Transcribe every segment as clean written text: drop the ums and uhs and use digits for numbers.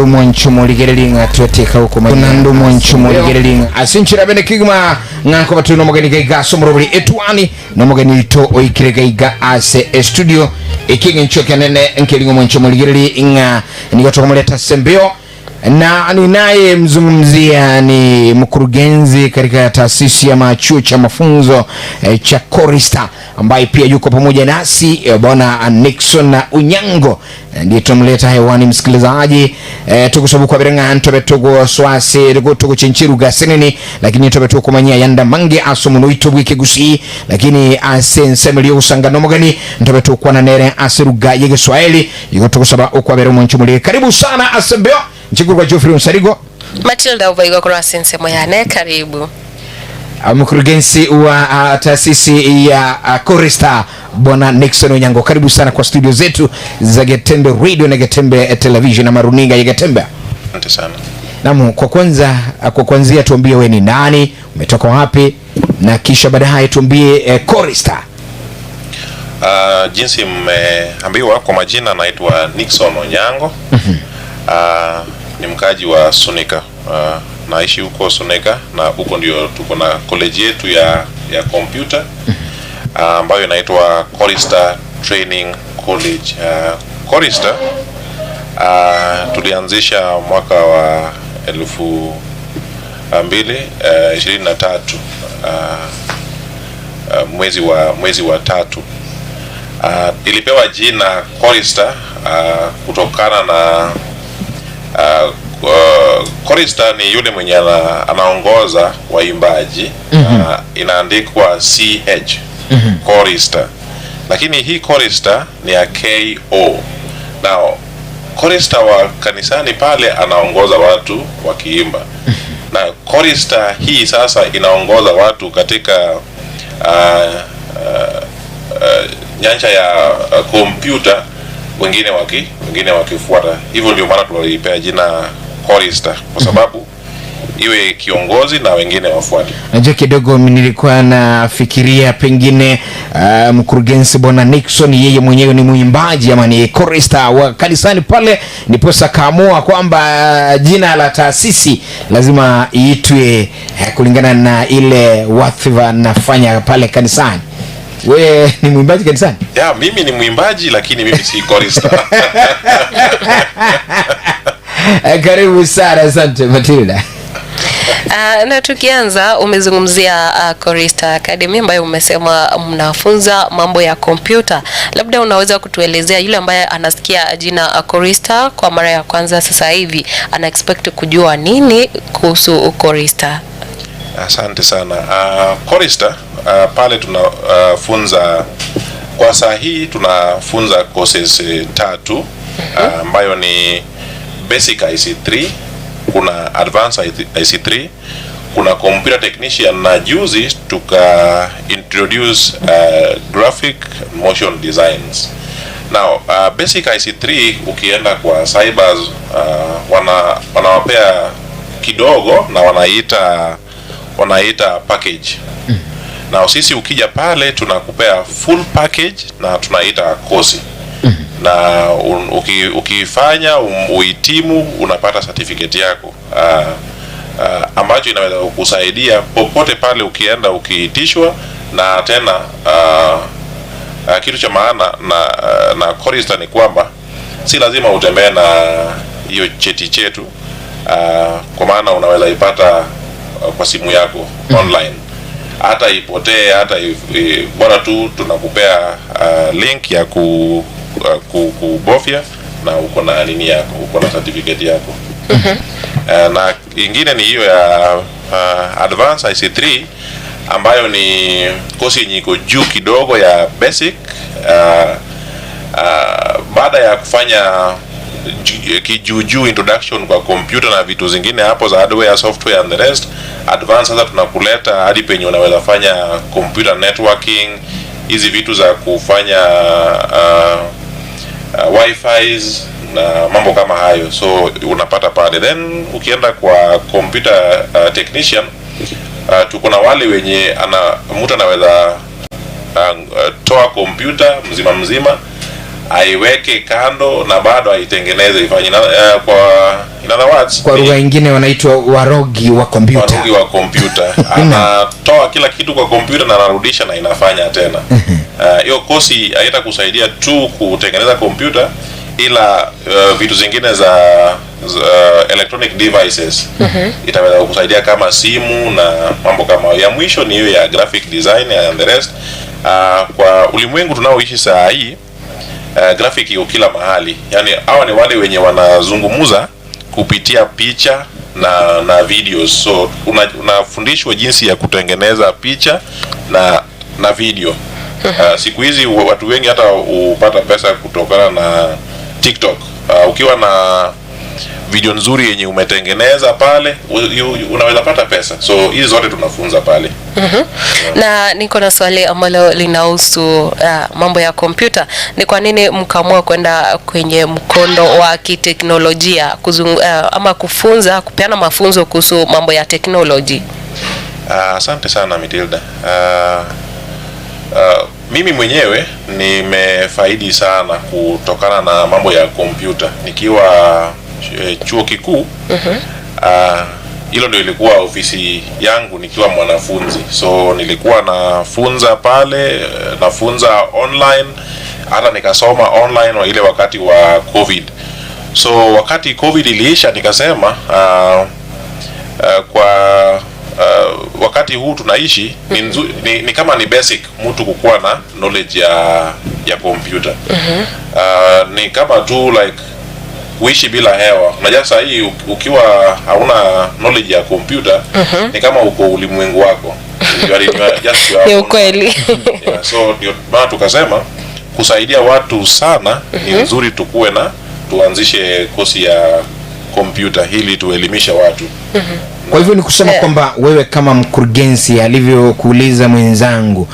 Nandumwanchumuligerelinga tweteka huko nandumwanchumuligerelinga asinchira bene kigma ng'anko batu nomogeni gaiga somorobri etwani nomogeni ito oikire gaiga ase studio ikingi ncho kenene nkelingo mwanchumuligereri nga nigotokomuleta sembeo na ninaye mzungumzia ni mkurugenzi katika taasisi ya chuo cha mafunzo cha Korista ambaye pia yuko pamoja nasi bwana Nixon Onyango ndiye tumleta hewani msikilizaji. Tukusabu kwa birenga ntobe tugo swase tugo tugo chinchiru gaseneni lakini tobe tugo kumanyia yanda mange asomo noito bwike gusi lakini asensemeli usangano mogani ntobe tugo na nere aseruga yege Swahili yuko tukusaba okwa bere mwanchumuli. Karibu sana asembeo Nchikuru kwa Geoffrey Msarigo. Matilda Ubaigo kwa sense moyane, karibu. Mkurugenzi wa taasisi ya Korista bwana Nixon Onyango, karibu sana kwa studio zetu za Getembe Radio na Getembe Television na maruninga ya Getembe. Asante sana. Naam, kwa kwanzia tuambie wewe ni nani, umetoka wapi na kisha baadaye tuambie Korista. Jinsi mmeambiwa kwa majina, naitwa Nixon Onyango. Ni mkaji wa Sunika. Naishi huko Sunika na huko ndio tuko na college yetu ya computer ambayo inaitwa Korista Training College. Korista tulianzisha mwaka wa 2023 mwezi wa tatu. Ilipewa jina Korista kutokana na Korista ni yule mwenye anaongoza waimbaji. Inaandikwa CH Korista, lakini hii Korista ni ya KO. Now Korista wa kanisani pale anaongoza watu wakiimba, na Korista hii sasa inaongoza watu katika nyanja ya kompyuta, wengine wakifuata. Hivyo ndio maana tuliipea jina Korista, kwa sababu iwe kiongozi na wengine wafuate. Najua kidogo nilikuwa nafikiria pengine mkurugenzi bwana Nixon yeye mwenyewe ni mwimbaji ama ni korista wa kanisani pale, ndiposa kaamua kwamba jina la taasisi lazima iitwe kulingana na ile wadhifa nafanya pale kanisani. We ni mwimbaji kanisani? Ya, mimi ni mwimbaji lakini mimi si korista. Karibu sana, asante Matilda. Na tukianza, umezungumzia Korista Academy ambayo umesema mnafunza mambo ya kompyuta. Labda unaweza kutuelezea, yule ambaye anasikia jina Korista kwa mara ya kwanza sasa hivi ana expect kujua nini kuhusu Korista? Asante sana. Korista pale tunafunza kwa saa hii tunafunza courses tatu ambayo ni Basic IC3, kuna Advanced IC3, kuna Computer Technician na juzi tuka introduce Graphic Motion Designs. Now Basic IC3 ukienda kwa cybers wanawapea kidogo na wanaita package. Na sisi ukija pale tunakupea full package na tunaita kosi. Na ukifanya uhitimu unapata certificate yako ambacho inaweza kukusaidia popote pale ukienda ukiitishwa. Na tena kitu cha maana na Korista ni kwamba si lazima utembee na hiyo cheti chetu, kwa maana unaweza ipata kwa simu yako online, hata ipotee hata bora tu tunakupea link ya kubofya na uko na nini yako, uko na certificate yako. Na ingine ni hiyo ya Advanced IC3 ambayo ni kosi yenye iko juu kidogo ya basic. Baada ya kufanya kijuujuu introduction kwa computer na vitu zingine hapo za hardware, software and the rest, advanced sasa tunakuleta hadi penye unaweza fanya computer networking, hizi vitu za kufanya wifi's na mambo kama hayo, so unapata pale. Then ukienda kwa computer technician, tuko na wale wenye mtu anaweza toa computer mzima mzima Aiweke kando na bado aitengeneze ifanye kwa in other words, Kwa lugha ingine wanaitwa warogi wa kompyuta. Warogi wa kompyuta. Anatoa kila kitu kwa kompyuta na anarudisha na inafanya tena. Hiyo kosi haitakusaidia tu kutengeneza kompyuta, ila vitu zingine za electronic devices itaweza kukusaidia kama simu na mambo kama hayo. Ya mwisho ni hiyo ya graphic design and the rest. Kwa ulimwengu tunaoishi saa hii, graphic iko kila mahali. Yani hawa ni wale wenye wanazungumza kupitia picha na videos. So unafundishwa jinsi ya kutengeneza picha na video. Siku hizi watu wengi hata hupata pesa kutokana na TikTok. Ukiwa na video nzuri yenye umetengeneza pale, unaweza pata pesa. So hizi zote tunafunza pale. Na niko na swali ambalo linahusu mambo ya kompyuta. Ni kwa nini mkaamua kwenda kwenye mkondo wa kiteknolojia ama kufunza, kupeana mafunzo kuhusu mambo ya teknoloji? Asante sana, Mitilda. Mimi mwenyewe nimefaidi sana kutokana na mambo ya kompyuta nikiwa chuo kikuu. Hilo ndio ilikuwa ofisi yangu nikiwa mwanafunzi, so nilikuwa nafunza pale, nafunza online, hata nikasoma online wa ile wakati wa COVID. So wakati COVID iliisha, nikasema kwa wakati huu tunaishi ni kama ni basic mtu kukuwa na knowledge ya kompyuta. Ni kama tu like kuishi bila hewa. Unajua saa hii ukiwa hauna knowledge ya kompyuta, ni kama uko ulimwengu wako. You are in your, just your Ni own. ukweli. Yeah, so ndio maana tukasema kusaidia watu sana ni nzuri tukuwe na tuanzishe kosi ya kompyuta ili tuelimishe watu. Kwa hivyo ni kusema kwamba wewe kama mkurugenzi, alivyokuuliza mwenzangu,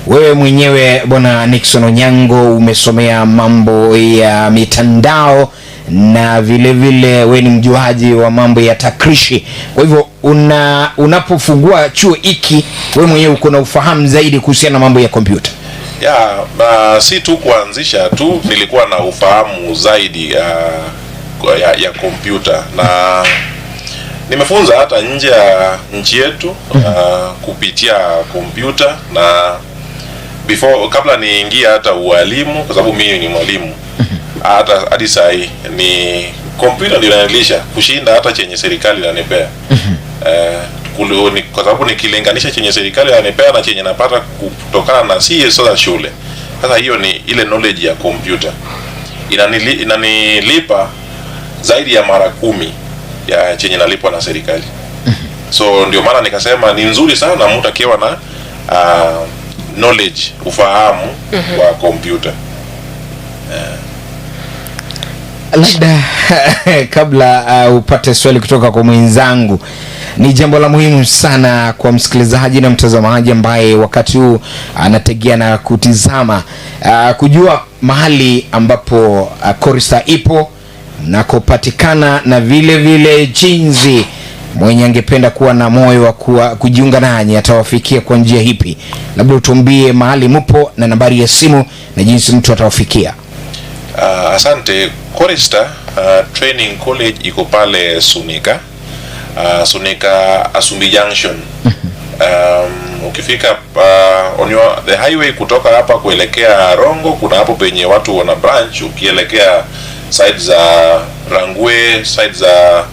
wewe mwenyewe Bwana Nixon Onyango umesomea mambo ya mitandao na vile vile wewe ni mjuaji wa mambo ya takrishi. Kwa hivyo unapofungua chuo hiki, wewe mwenyewe uko na ufahamu zaidi kuhusiana na mambo ya kompyuta. Ya, si tu kuanzisha tu, nilikuwa na ufahamu zaidi ya kompyuta na nimefunza hata nje ya nchi yetu kupitia kompyuta na before, kabla niingie hata ualimu, kwa sababu mimi ni mwalimu hata hadi saa hii, ni kompyuta ndio inanilisha kushinda hata chenye serikali inanipea. Kwa sababu nikilinganisha chenye serikali inanipea na chenye napata kutokana na si sasa shule, sasa hiyo ni ile knowledge ya kompyuta inanilipa zaidi ya mara 10 ya chenye nalipwa na serikali. So ndio maana nikasema ni nzuri sana mtu akiwa na knowledge, ufahamu wa kompyuta. Labda kabla upate swali kutoka kwa mwenzangu, ni jambo la muhimu sana kwa msikilizaji na mtazamaji ambaye wakati huu anategea na kutizama, kujua mahali ambapo Korista ipo nakopatikana na vile vile jinsi mwenye angependa kuwa na moyo wa kujiunga nanyi atawafikia kwa njia ipi. Labda utuambie mahali mupo na nambari ya simu na jinsi mtu atawafikia. Asante. Korista Training College iko pale Sunika, Sunika Asumbi Junction. Ukifika on the highway kutoka hapa kuelekea Rongo, kuna hapo penye watu wana branch, ukielekea side za Rangwe, side za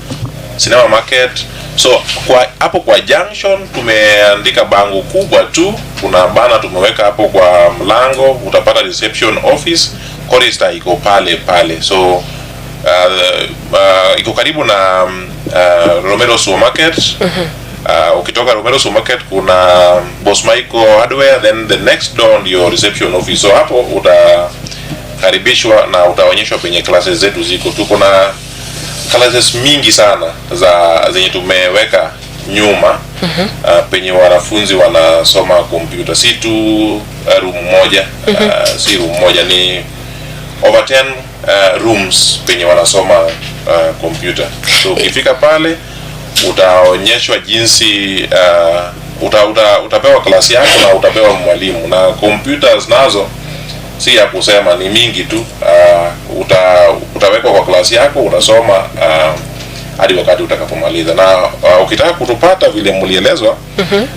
Cinema Market. So kwa hapo kwa junction tumeandika bango kubwa tu, kuna bana tumeweka hapo kwa mlango, utapata reception office. Korista iko pale pale. So iko karibu na Romero Supermarket. Ukitoka Romero Supermarket kuna Boss Michael Hardware, then the next door ndio reception office. So hapo utakaribishwa na utaonyeshwa penye classes zetu ziko. Tuko na classes mingi sana za zenye tumeweka nyuma, penye wanafunzi wanasoma kompyuta, si tu room moja, si room moja, ni over 10 rooms penye wanasoma kompyuta. So ukifika pale utaonyeshwa jinsi utapewa klasi yako na utapewa mwalimu, na computers nazo Si ya kusema, ni mingi tu. Utawekwa kwa klasi yako, utasoma hadi wakati utakapomaliza. Na ukitaka kutupata vile mlielezwa,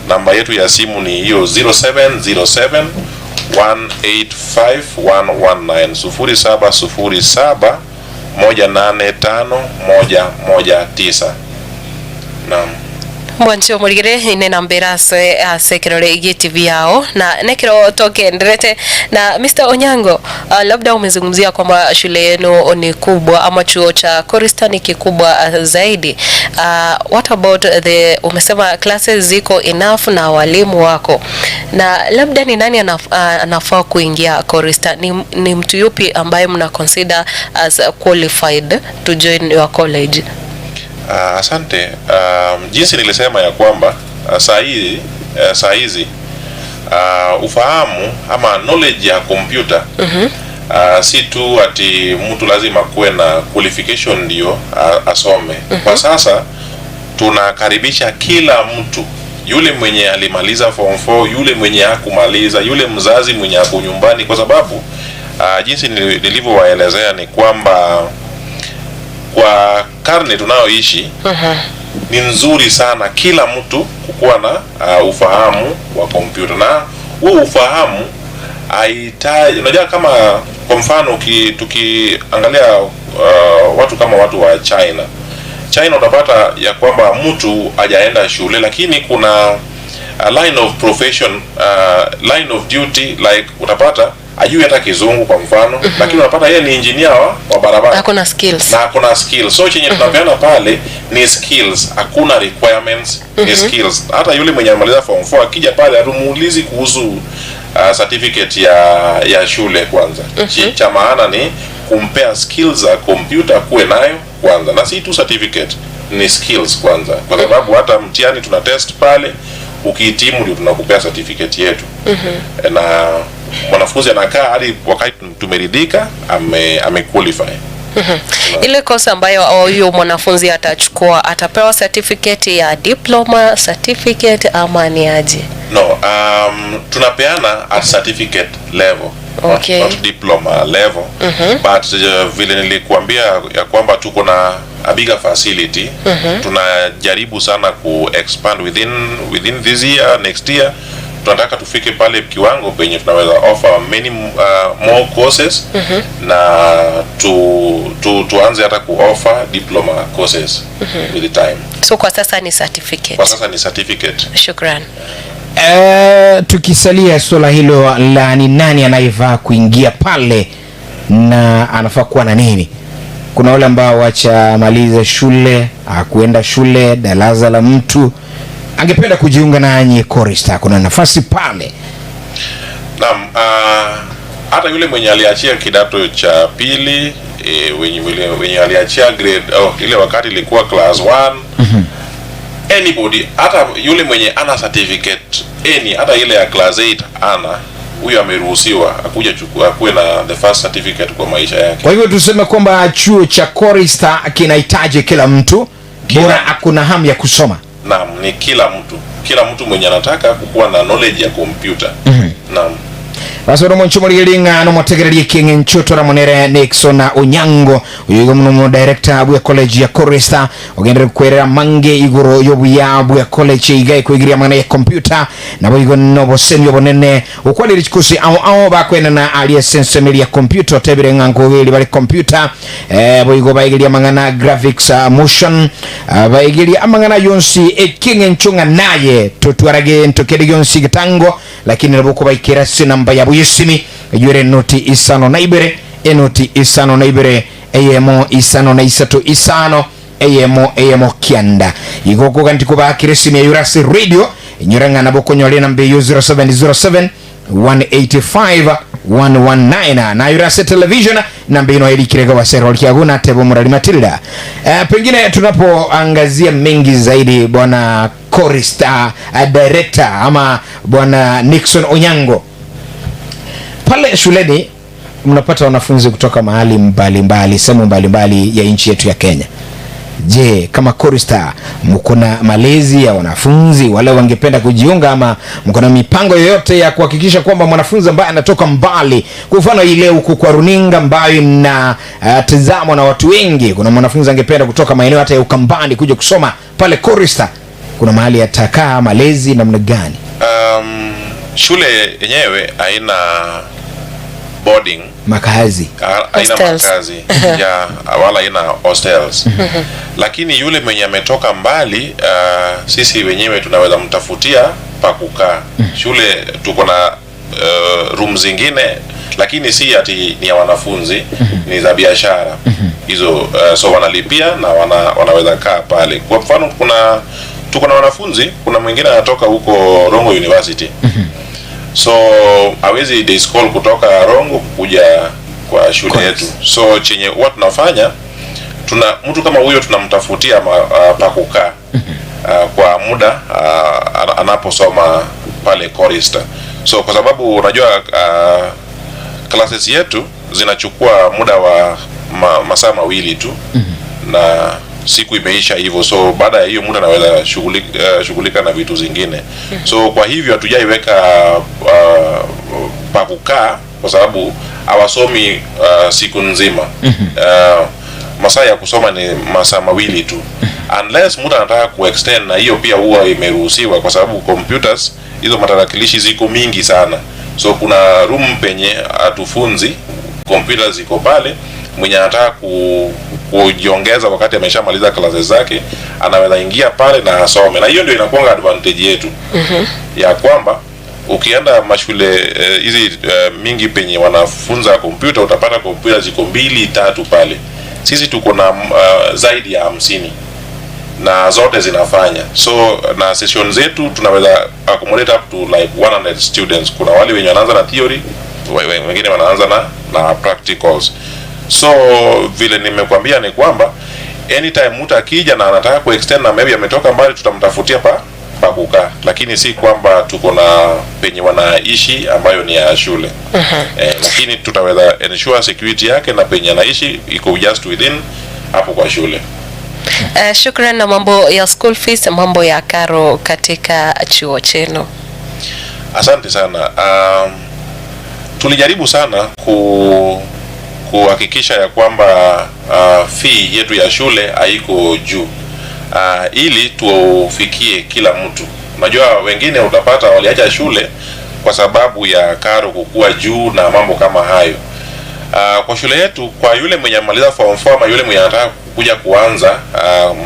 namba yetu ya simu ni hiyo 0707 185 119, 0707 185 119. Naam. Mwancho murigire ine nambera ase kirore gie TV yao na nekiro tokenderete na Mr. Onyango. Labda umezungumzia kwamba shule yenu ni kubwa ama chuo cha Korista ni kikubwa zaidi. What about the, umesema classes ziko enough na walimu wako, na labda ni nani anafaa kuingia Korista? Ni mtu yupi ambaye mna consider as qualified to join your college? Asante. Jinsi nilisema ya kwamba saa hizi ufahamu ama knowledge ya kompyuta si tu ati mtu lazima kuwe na qualification ndio asome. Kwa sasa tunakaribisha kila mtu, yule mwenye alimaliza form 4, yule mwenye hakumaliza, yule mzazi mwenye ako nyumbani, kwa sababu jinsi nilivyowaelezea ni kwamba kwa karne tunayoishi ni nzuri sana kila mtu kukuwa na ufahamu wa kompyuta, na huo ufahamu haihitaji, unajua, kama kwa mfano tukiangalia watu kama watu wa China, China utapata ya kwamba mtu hajaenda shule, lakini kuna a line of profession, line of duty, like utapata ajui hata Kizungu kwa mfano, lakini unapata yeye ni engineer wa barabara. Hakuna skills. Na hakuna skills. So chenye tunapeana pale ni skills, hakuna requirements, ni skills. Hata yule mwenye amaliza form 4 akija pale, hatumuulizi kuhusu certificate ya shule kwanza. Cha maana ni kumpea skills za kompyuta kuwe nayo kwanza, na si tu certificate, ni skills kwanza, kwa sababu hata mtihani tuna test pale, ukihitimu ndio tunakupea certificate yetu. Na mwanafunzi anakaa hadi wakati tumeridhika ame qualify. Ile kosa ambayo huyo mwanafunzi atachukua, atapewa certificate ya diploma, certificate ama ni aje? No, tunapeana at certificate level, not diploma level. But vile nilikuambia ya kwamba tuko na a bigger facility, tunajaribu sana ku expand within this year, next year tunataka tufike pale kiwango penye tunaweza offer many more courses na tuanze hata ku offer diploma courses with the time. So kwa sasa ni certificate. Kwa sasa ni certificate. Shukran. Tukisalia suala hilo la ni nani anayefaa kuingia pale na anafaa kuwa na nini, kuna wale ambao wacha maliza shule, akuenda shule darasa la mtu angependa kujiunga nanyi Korista, kuna nafasi pale? Naam, hata yule mwenye aliachia kidato cha pili, wenye aliachia grade, oh, ile wakati ilikuwa class 1, anybody, hata yule mwenye ana certificate any, hata ile ya class 8 ana, huyo ameruhusiwa akuja chukua, akuwe na the first certificate kwa maisha yake. Kwa hivyo tuseme kwamba chuo cha Korista kinahitaji kila mtu, bora akuna hamu ya kusoma. Naam, ni kila mtu, kila mtu mwenye anataka kukuwa na knowledge ya kompyuta. Naam. Basoro moncho morigeria no motegererie king'encho toramonere Nixon Onyango uyu muno director bwa college ya Korista, ogendere kwerera mange igoro yobuya bwa college igai kwigiria mang'ana ya computer nabo igo no bosemi obonene ukwanire chikusi ao ao bakwenana ali sensemeri ya computer tebire ng'anko geri bali computer boigo baigiria mang'ana graphics, motion, baigiria amang'ana yonsi eking'encho ng'a naye tutwarage ntokeri yonsi gitango, lakini nabo kubaikira sinamba yabo yesimi yure 052 052 0 5 5 5 1 1 9 igoko kanti kubakire simu ya Yurasi Radio inyurang'ana nabo kunyore namba yo 0707 185 119 na Yurasi Television namba ino elikirega wasero kiaguna tebo murali Matilda. Pengine tunapoangazia mengi zaidi, bwana Korista director ama bwana Nixon Onyango, pale shuleni mnapata wanafunzi kutoka mahali mbalimbali, sehemu mbalimbali ya nchi yetu ya Kenya. Je, kama Korista mko na malezi ya wanafunzi wale wangependa kujiunga, ama mko na mipango yoyote ya kuhakikisha kwamba mwanafunzi ambaye anatoka mbali, kwa mfano ile huku kwa runinga ambayo ina tazamwa na watu wengi, kuna mwanafunzi angependa kutoka maeneo hata ya Ukambani kuja kusoma pale Korista, kuna mahali atakaa, malezi namna gani? Shule yenyewe haina boarding, Makazi. Haina Hostels. makazi ya wala haina hostels, lakini yule mwenye ametoka mbali, sisi wenyewe tunaweza mtafutia pa kukaa. Shule tuko na room zingine, lakini si ati ni ya wanafunzi, ni za biashara hizo, so wanalipia na wanaweza kaa pale. Kwa mfano kuna tuko na wanafunzi, kuna mwingine anatoka huko Rongo University, so hawezi day school kutoka Rongo kuja kwa shule yetu. So chenye huwa tunafanya, tuna mtu kama huyo tunamtafutia pa kukaa kwa muda anaposoma pale Korista. So kwa sababu unajua classes yetu zinachukua muda wa masaa 2 tu na siku imeisha hivyo, so baada ya hiyo muda anaweza shughulika na vitu zingine. So kwa hivyo hatujaiweka pa kukaa kwa sababu hawasomi siku nzima. Masaa ya kusoma ni masaa 2 tu, unless mtu anataka kuextend, na hiyo pia huwa imeruhusiwa kwa sababu computers hizo matarakilishi ziko mingi sana. So kuna room penye hatufunzi, kompyuta ziko pale. Mwenye anataka kujiongeza wakati ameshamaliza classes zake anaweza ingia pale na asome, na hiyo ndio inakuwa advantage yetu ya kwamba ukienda mashule hizi mingi penye wanafunza kompyuta utapata kompyuta ziko 2-3 pale. Sisi tuko na zaidi ya 50 na zote zinafanya. So na session zetu tunaweza accommodate up to like 100 students. Kuna wale wenye wanaanza na theory, wengine wanaanza na practicals. So vile nimekuambia ni kwamba anytime mtu akija na anataka kuextend na maybe ametoka mbali, tutamtafutia pa kukaa, lakini si kwamba tuko na penye wanaishi ambayo ni ya shule. Lakini tutaweza ensure security yake na penye anaishi iko just within hapo kwa shule. Shukran. Na mambo ya school fees, mambo ya karo katika chuo chenu. Asante sana. Tulijaribu sana kuhakikisha ya kwamba fee yetu ya shule haiko juu, ili tufikie kila mtu. Unajua wengine utapata waliacha shule kwa sababu ya karo kukua juu na mambo kama hayo. Kwa shule yetu, kwa yule mwenye amaliza form 4 ama yule mwenye anataka kuja kuanza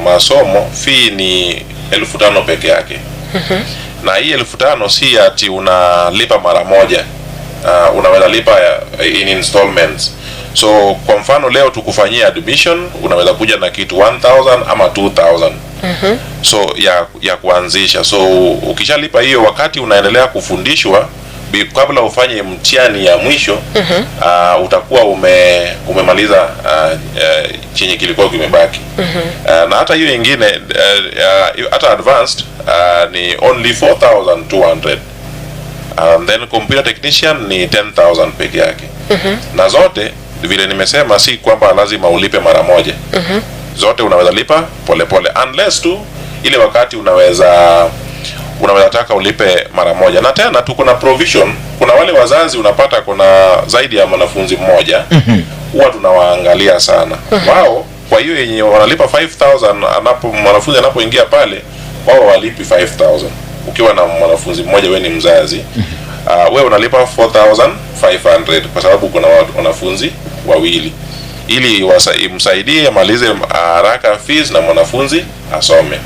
masomo, fee ni 5,000 peke yake. Na hii 5,000 si ati unalipa mara moja. Unaweza lipa in installments. So kwa mfano leo tukufanyia admission, unaweza kuja na kitu 1,000 ama 2,000. So ya kuanzisha. So ukishalipa hiyo, wakati unaendelea kufundishwa, kabla ufanye mtihani ya mwisho, utakuwa umemaliza chenye kilikuwa kimebaki. Na hata hiyo ingine, hata advanced ni only 4,200. And then computer technician ni 10,000 peke yake. Na zote vile nimesema, si kwamba lazima ulipe mara moja. Zote unaweza lipa pole pole, unless tu ile wakati unaweza taka ulipe mara moja. Na tena tuko na provision, kuna wale wazazi unapata kuna zaidi ya mwanafunzi mmoja, huwa tunawaangalia sana wao. Kwa hiyo yenye wanalipa 5,000, anapo mwanafunzi anapoingia pale, wao walipi 5,000. Ukiwa na mwanafunzi mmoja, wewe ni mzazi, wewe unalipa 4,500 kwa sababu kuna wanafunzi wawili, ili msaidie amalize haraka fees na mwanafunzi asome.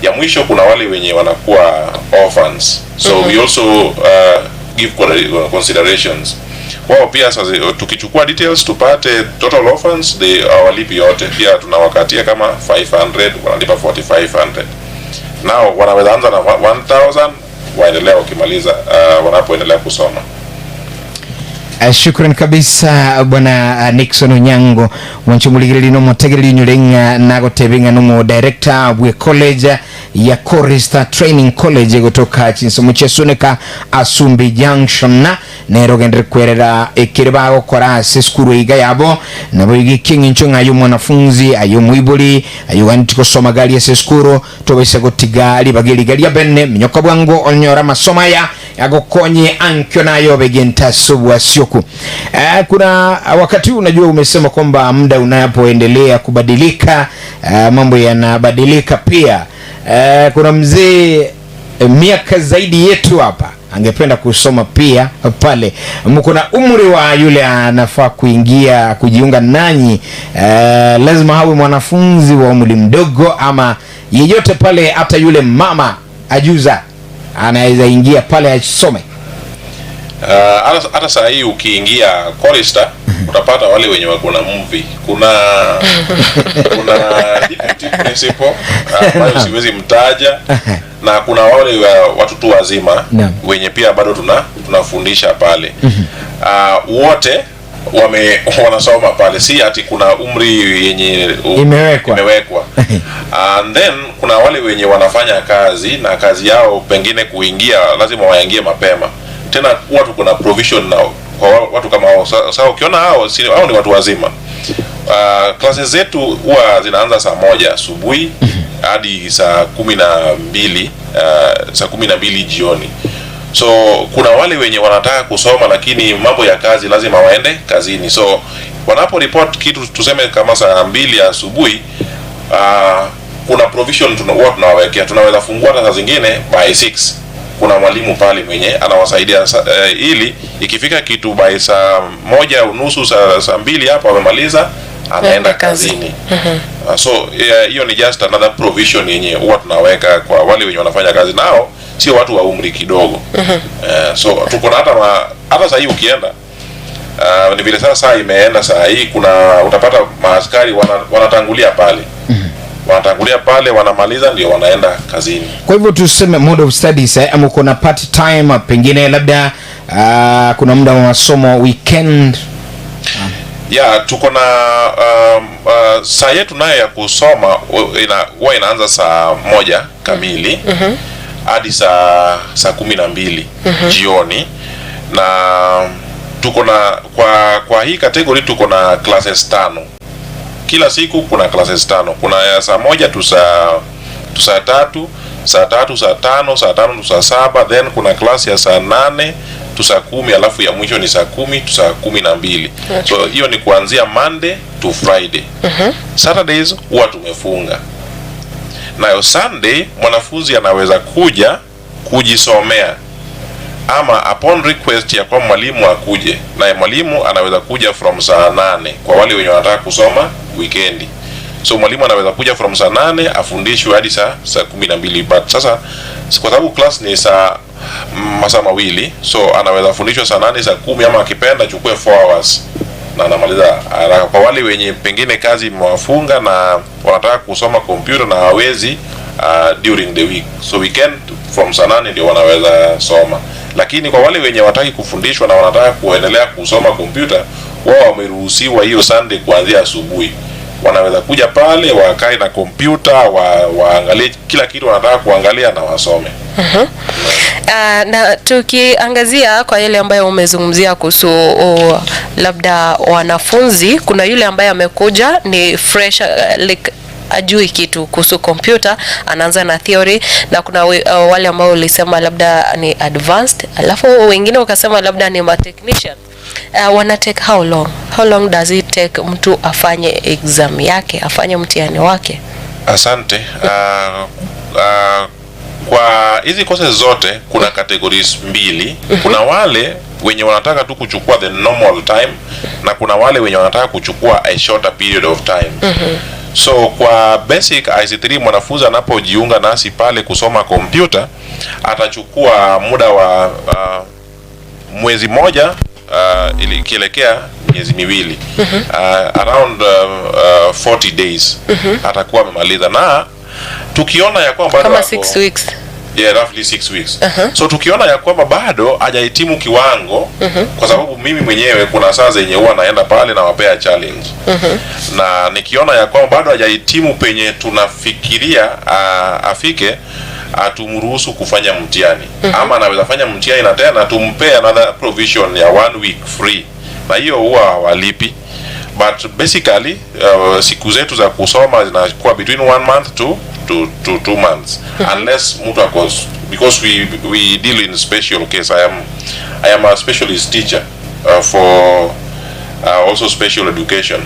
Ya mwisho, kuna wale wenye wanakuwa orphans, so we also give considerations wao pia. Sasa tukichukua details tupate total orphans, they hawalipi yote, pia tunawakatia kama 500, wanalipa 4,500. Nao wanaweza anza na 1000, waendelea wakimaliza, wanapoendelea kusoma. Shukran kabisa, Bwana Nixon Onyango. Mwanchumuligiriri no motegereri nyurenga nagotebenga no director bwe college ya Corista Training College gotoka chinsomo chesuneka Asumbi Junction, na nero gendere kwerera ekere bagokora ase esukuru iga yabo nabo igikingi ncho ng'ayo mwanafunzi ayo mwibuli ayo ganti kusoma gali ase esukuru tobese gotiga libageli gali bene minyoka bwango onyora masoma ya agokonye ankyo nayo begenta subwa sioku. Kuna wakati unajua umesema kwamba muda unapoendelea kubadilika, mambo yanabadilika pia. Kuna mzee miaka zaidi yetu hapa angependa kusoma pia pale. Mko na umri wa yule anafaa kuingia kujiunga nanyi, lazima awe mwanafunzi wa umri mdogo ama yeyote pale, hata yule mama ajuza anaweza ingia pale asome? Hata saa hii ukiingia Corista utapata wale wenye wako na mvi. Kuna deputy principal ambayo siwezi mtaja, na kuna wale watu tu wazima wenye pia bado tunafundisha pale. Wote wanasoma pale, si ati kuna umri yenye imewekwa. Imewekwa. And then kuna wale wenye wanafanya kazi na kazi yao pengine kuingia lazima waingie mapema. Tena huwa tuko na provision na kwa watu kama hao. Sasa ukiona hao, hao ni watu wazima. Classes zetu huwa zinaanza saa 1 asubuhi hadi saa 12, saa 12 jioni. So kuna wale wenye wanataka kusoma lakini mambo ya kazi lazima waende kazini. So wanapo report kitu tuseme kama saa 2 asubuhi, kuna provision huwa tunawawekea. Tunaweza fungua hata saa zingine by 6. Kuna mwalimu pale mwenye anawasaidia ili ikifika kitu by saa 1:30, saa 2 hapo amemaliza anaenda kazini. So hiyo ni just another provision yenye huwa tunaweka kwa wale wenye wanafanya kazi nao sio watu wa umri kidogo. So tuko na hata saa hii ukienda, ni vile sasa saa imeenda, saa hii kuna utapata maaskari wanatangulia pale. Wanatangulia pale, wanamaliza ndio wanaenda kazini. Kwa hivyo tuseme mode of studies, ama kuna part time pengine labda, kuna muda wa masomo weekend? Ya, tuko na saa yetu nayo ya kusoma huwa inaanza saa 1 kamili hadi saa 12 jioni. Na tuko na kwa hii category tuko na classes 5. Kila siku kuna classes 5. Kuna ya saa 1 tu saa 3, saa 3, saa 5, saa 5 tu saa 7, then kuna class ya saa 8 tu saa 10, alafu ya mwisho ni saa 10 tu saa 12. So hiyo ni kuanzia Monday to Friday. Saturdays huwa tumefunga. Nayo Sunday mwanafunzi anaweza kuja kujisomea ama upon request ya kwa mwalimu akuje. Na mwalimu anaweza kuja from saa 8 kwa wale wenye wanataka kusoma weekendi. So mwalimu anaweza kuja from saa 8 afundishwe hadi saa 12. But sasa kwa sababu class ni saa masaa mawili, so anaweza fundishwa saa 8, saa 10, ama akipenda chukue 4 hours na anamaliza haraka. Kwa wale wenye pengine kazi imewafunga na wanataka kusoma kompyuta na hawezi during the week, so weekend from saa 8 ndio wanaweza soma. Lakini kwa wale wenye wataki kufundishwa na wanataka kuendelea kusoma kompyuta, wao wameruhusiwa hiyo Sunday kuanzia asubuhi. Wanaweza kuja pale wakae na kompyuta, waangalie kila kitu wanataka kuangalia na wasome. Na tukiangazia kwa yale ambayo umezungumzia kuhusu labda wanafunzi, kuna yule ambaye amekuja ni fresh, like ajui kitu kuhusu kompyuta, anaanza na theory, na kuna wale ambao ulisema labda ni advanced, alafu wengine ukasema labda ni ma technician. Wana take how long? How long does it take mtu afanye exam yake, afanye mtihani wake? Asante. Kwa hizi courses zote kuna categories 2. Kuna wale wenye wanataka tu kuchukua the normal time na kuna wale wenye wanataka kuchukua a shorter period of time. So kwa basic IC3 mwanafunzi anapojiunga nasi pale kusoma kompyuta atachukua muda wa mwezi moja ikielekea miezi miwili, around 40 days atakuwa amemaliza. Na tukiona ya kwamba kama 6 weeks. Yeah, roughly 6 weeks. So tukiona ya kwamba bado hajahitimu kiwango, kwa sababu mimi mwenyewe kuna saa zenye huwa naenda pale nawapea challenge, na nikiona ya kwamba bado hajahitimu penye tunafikiria afike, hatumruhusu kufanya mtihani, ama anaweza fanya mtihani na tena tumpee another provision ya one week free, na hiyo huwa hawalipi. But basically siku zetu za kusoma zinakuwa between one month to 2 months, unless mtu ako, because we deal in special case. I am a specialist teacher for also special education.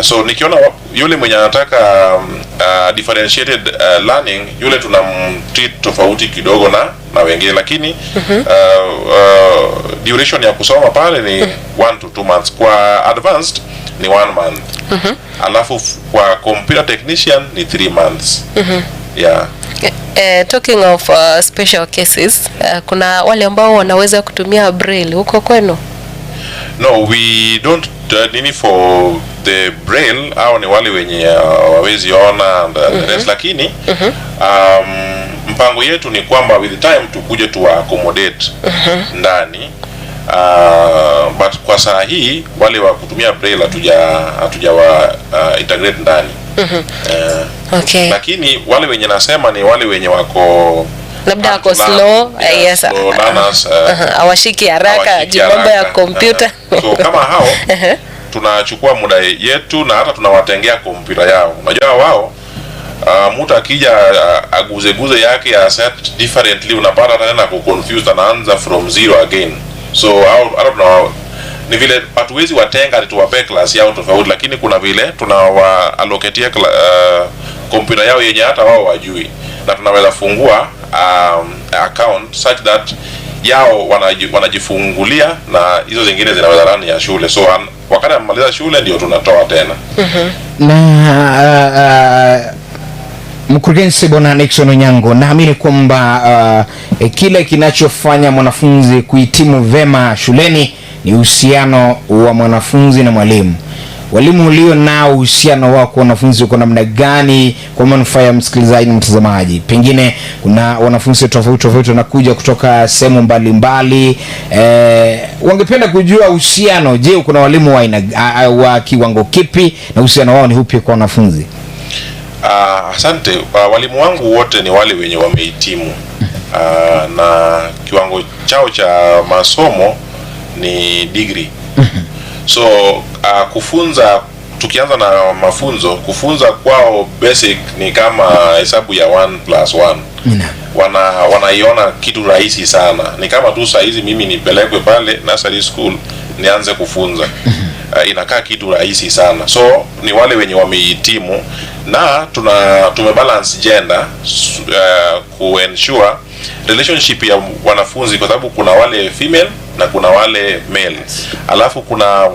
So nikiona yule mwenye anataka differentiated learning, yule tunamtreat tofauti kidogo na wengine, lakini duration ya kusoma pale ni 1 to 2 months. Kwa advanced ni one month, alafu kwa computer technician ni 3 months, yeah. Talking of special cases, kuna wale ambao wanaweza kutumia braille huko kwenu? No, we don't nini for the braille, au ni wale wenye hawawezi ona and the rest, lakini mpango yetu ni kwamba with time tukuje tuwa accommodate ndani, but kwa saa hii wale wa kutumia braille hatuja wa integrate ndani. Lakini wale wenye nasema ni wale wenye wako Labda ako slow, yes, slow learners, hawashiki haraka hawashiki juu mambo ya haraka. kompyuta. So kama hao tunachukua muda yetu na hata tunawatengea kompyuta yao. Unajua wao, mtu akija aguzeguze yake ya set differently, unapata tena ku confused, anaanza from zero again. So hao hata ni vile hatuwezi watenga ati tuwapee class yao tofauti, lakini kuna vile tunawa allocatia kompyuta yao yenye hata wao wajui, na tunaweza fungua account such that yao wanajifungulia na hizo zingine zinaweza run ya shule. So wakati amemaliza shule ndio tunatoa tena. Na mkurugenzi Bwana Nixon Onyango, naamini kwamba kile kinachofanya mwanafunzi kuhitimu vema shuleni ni uhusiano wa mwanafunzi na mwalimu. Walimu ulio nao, uhusiano wao kwa wanafunzi uko namna gani, kwa manufaa ya msikilizaji na mtazamaji? Pengine kuna wanafunzi tofauti tofauti wanakuja kutoka sehemu mbalimbali, wangependa kujua uhusiano. Je, kuna walimu wa aina wa kiwango kipi na uhusiano wao ni upi kwa wanafunzi? Asante. Walimu wangu wote ni wale wenye wamehitimu na kiwango chao cha masomo ni degree. So kufunza, tukianza na mafunzo, kufunza kwao basic ni kama hesabu ya 1 plus 1. Wanaiona kitu rahisi sana. Ni kama tu saa hizi mimi nipelekwe pale nursery school nianze kufunza. Inakaa kitu rahisi sana. So ni wale wenye wamehitimu na tumebalance gender kuensure relationship ya wanafunzi, kwa sababu kuna wale female na kuna wale male, alafu kuna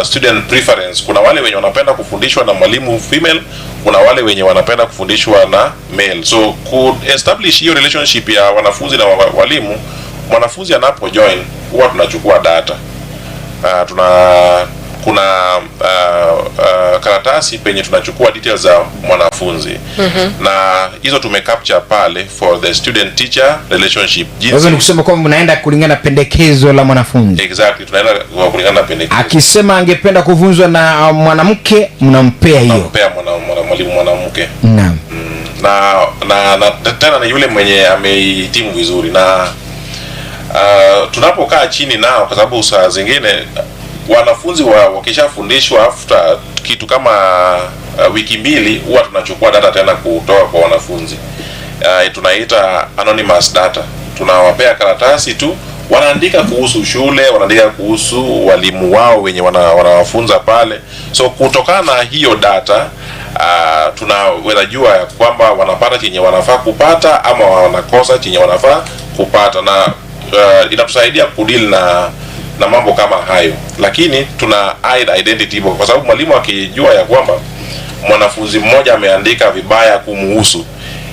student preference. Kuna wale wenye wanapenda kufundishwa na mwalimu female, kuna wale wenye wanapenda kufundishwa na male. So ku establish hiyo relationship ya wanafunzi na walimu, mwanafunzi anapo join huwa tunachukua data. Tuna kuna karatasi penye tunachukua details za mwanafunzi na hizo tumecapture pale for the student teacher relationship. Kwa hivyo ni kusema kwamba mnaenda kulingana na pendekezo la mwanafunzi. Exactly, tunaenda kwa kulingana na pendekezo. Akisema angependa kufunzwa na mwanamke, mnampea hiyo. Tunampea mwalimu mwanamke. Na tena ni yule mwenye amehitimu vizuri na tunapokaa chini nao, kwa sababu saa zingine wanafunzi wakishafundishwa after kitu kama wiki 2 huwa tunachukua data tena kutoka kwa wanafunzi, tunaita anonymous data. Tunawapea karatasi tu, wanaandika kuhusu shule, wanaandika kuhusu walimu wao wenye wanawafunza pale. So kutokana na hiyo data tunaweza jua ya kwamba wanapata chenye wanafaa kupata ama wanakosa chenye wanafaa kupata, na inatusaidia kudeal na mambo kama hayo, lakini tuna hide identity hivyo, kwa sababu mwalimu akijua ya kwamba mwanafunzi mmoja ameandika vibaya kumuhusu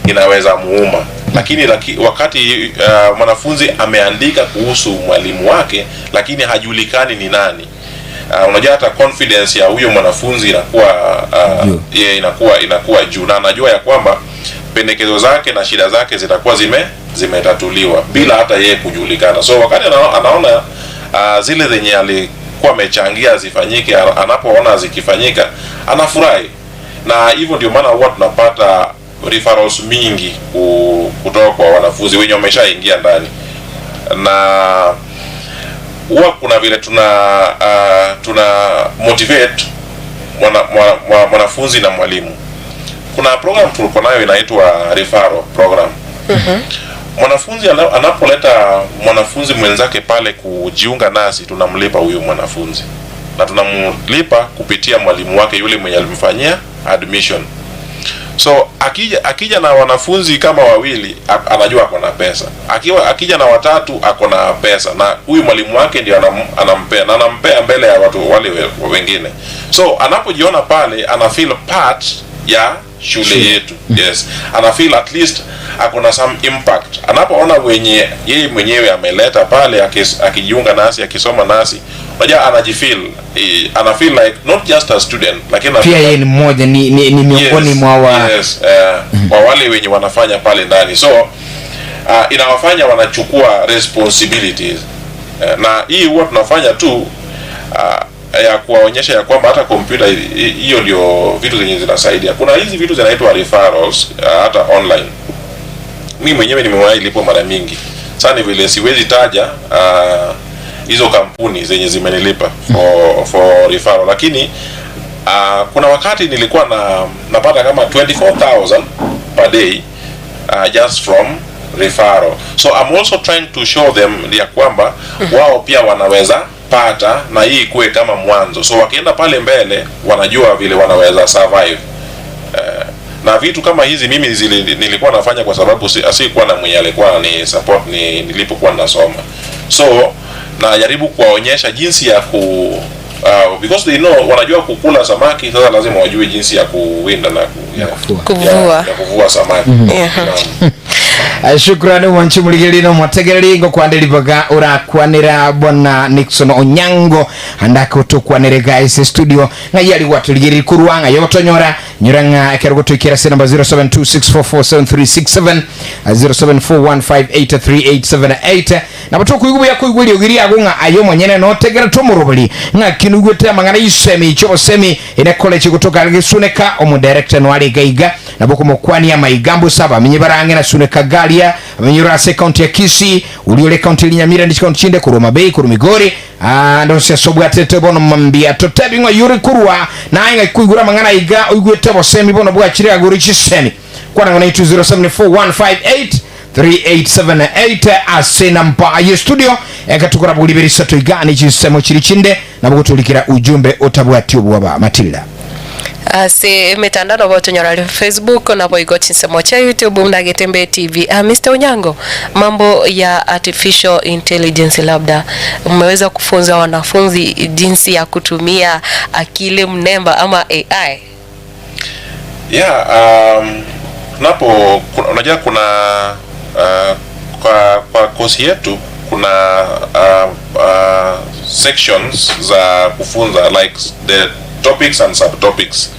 inaweza muuma, lakini wakati mwanafunzi ameandika kuhusu mwalimu wake lakini hajulikani ni nani, unajua hata confidence ya huyo mwanafunzi inakuwa Juu. Yeah, inakuwa juu na anajua ya kwamba Pendekezo zake na shida zake zitakuwa zimetatuliwa bila hata yeye kujulikana. So wakati anaona zile zenye alikuwa amechangia zifanyike, anapoona zikifanyika anafurahi, na hivyo ndio maana huwa tunapata referrals mingi kutoka kwa wanafunzi wenye wameshaingia ndani. Na huwa kuna vile tuna motivate mwanafunzi na mwalimu. Kuna program tulikuwa nayo inaitwa referral program. Mwanafunzi anapoleta mwanafunzi mwenzake pale kujiunga nasi, tunamlipa huyu mwanafunzi na tunamlipa kupitia mwalimu wake yule mwenye alimfanyia admission. So akija na wanafunzi kama wawili, anajua ako na pesa. Akija na watatu, ako na pesa, na huyu mwalimu wake ndio anampea, na anampea mbele ya watu wale wengine. So anapojiona pale, ana feel part ya shule yetu. Yes, ana feel at least ako na some impact. Anapoona wenye yeye mwenyewe ameleta pale, akijiunga nasi, akisoma nasi, unajua anajifeel, ana feel like not just a student, lakini pia yeye ni mmoja, ni miongoni mwa wa yes, wa wale wenye wanafanya pale ndani. So inawafanya wanachukua responsibilities. Na hii huwa tunafanya tu ya kuwaonyesha ya kwamba hata kompyuta hiyo ndio vitu zenye zinasaidia. Kuna hizi vitu zinaitwa referrals, hata online. Mi mwenyewe nimewahi lipwa mara mingi. Sasa ni vile siwezi taja hizo kampuni zenye zimenilipa for referral, lakini kuna wakati nilikuwa napata kama 24,000 per day just from referral. So I'm also trying to show them ya kwamba wao pia wanaweza pata, na hii ikuwe kama mwanzo, so wakienda pale mbele wanajua vile wanaweza survive. Na vitu kama hizi mimi nilikuwa nafanya kwa sababu sikuwa na mwenye alikuwa ni support nilipokuwa nasoma. So najaribu kuwaonyesha jinsi ya ku because they know, wanajua kukula samaki, sasa lazima wajue jinsi ya kuwinda na Ya kuvua. Kuvua. Ya kuvua samaki. Naam. Shukrani wanchi muligirino mwategereri ngokwandĩribaga ũrakwanĩra bwana Nixon Onyango andaka ũtũkwanĩre guys studio ng'ai ari gwatũrigĩrĩri kurwa ng'ai ogotonyora nyora ng'a ekero gũtũikĩra se namba 0726447367, 0741583878, nabo tũkũigua kuigua rĩũgiri ago ng'a ayo mwenyene no tegera tũmũrũbũri ng'a kinuguĩte mang'ana isemi icho ine college gũtũka gĩcunĩka omu director no arĩ gaiga nabo kũmũkwania maigambo saba menye barange na suneka galia amenye rase county ya Kisii uliole county ya Nyamira ndi county chinde kuruma Mabei kuruma Migori ando sia sobwatete bono mambia totebi ng'a yuri kurwa na inga kuigura mang'ana iga uiguete bosemi bono bwachire aguri chisemi kwana ng'ana 074158 3878 ase namba ye studio ekatukora bulibirisa tuigani chisemo chiri chinde nabo gutulikira ujumbe utabwati obwaba Matilda. Ase mitandao nabo tunyora Facebook nabo igo chinsemo cha YouTube mna Getembe TV. Mr. Onyango, mambo ya artificial intelligence, labda mmeweza kufunza wanafunzi jinsi ya kutumia akili mnemba ama AI? Yeah, unajua kuna kwa kosi yetu kuna sections za kufunza, like the topics and subtopics.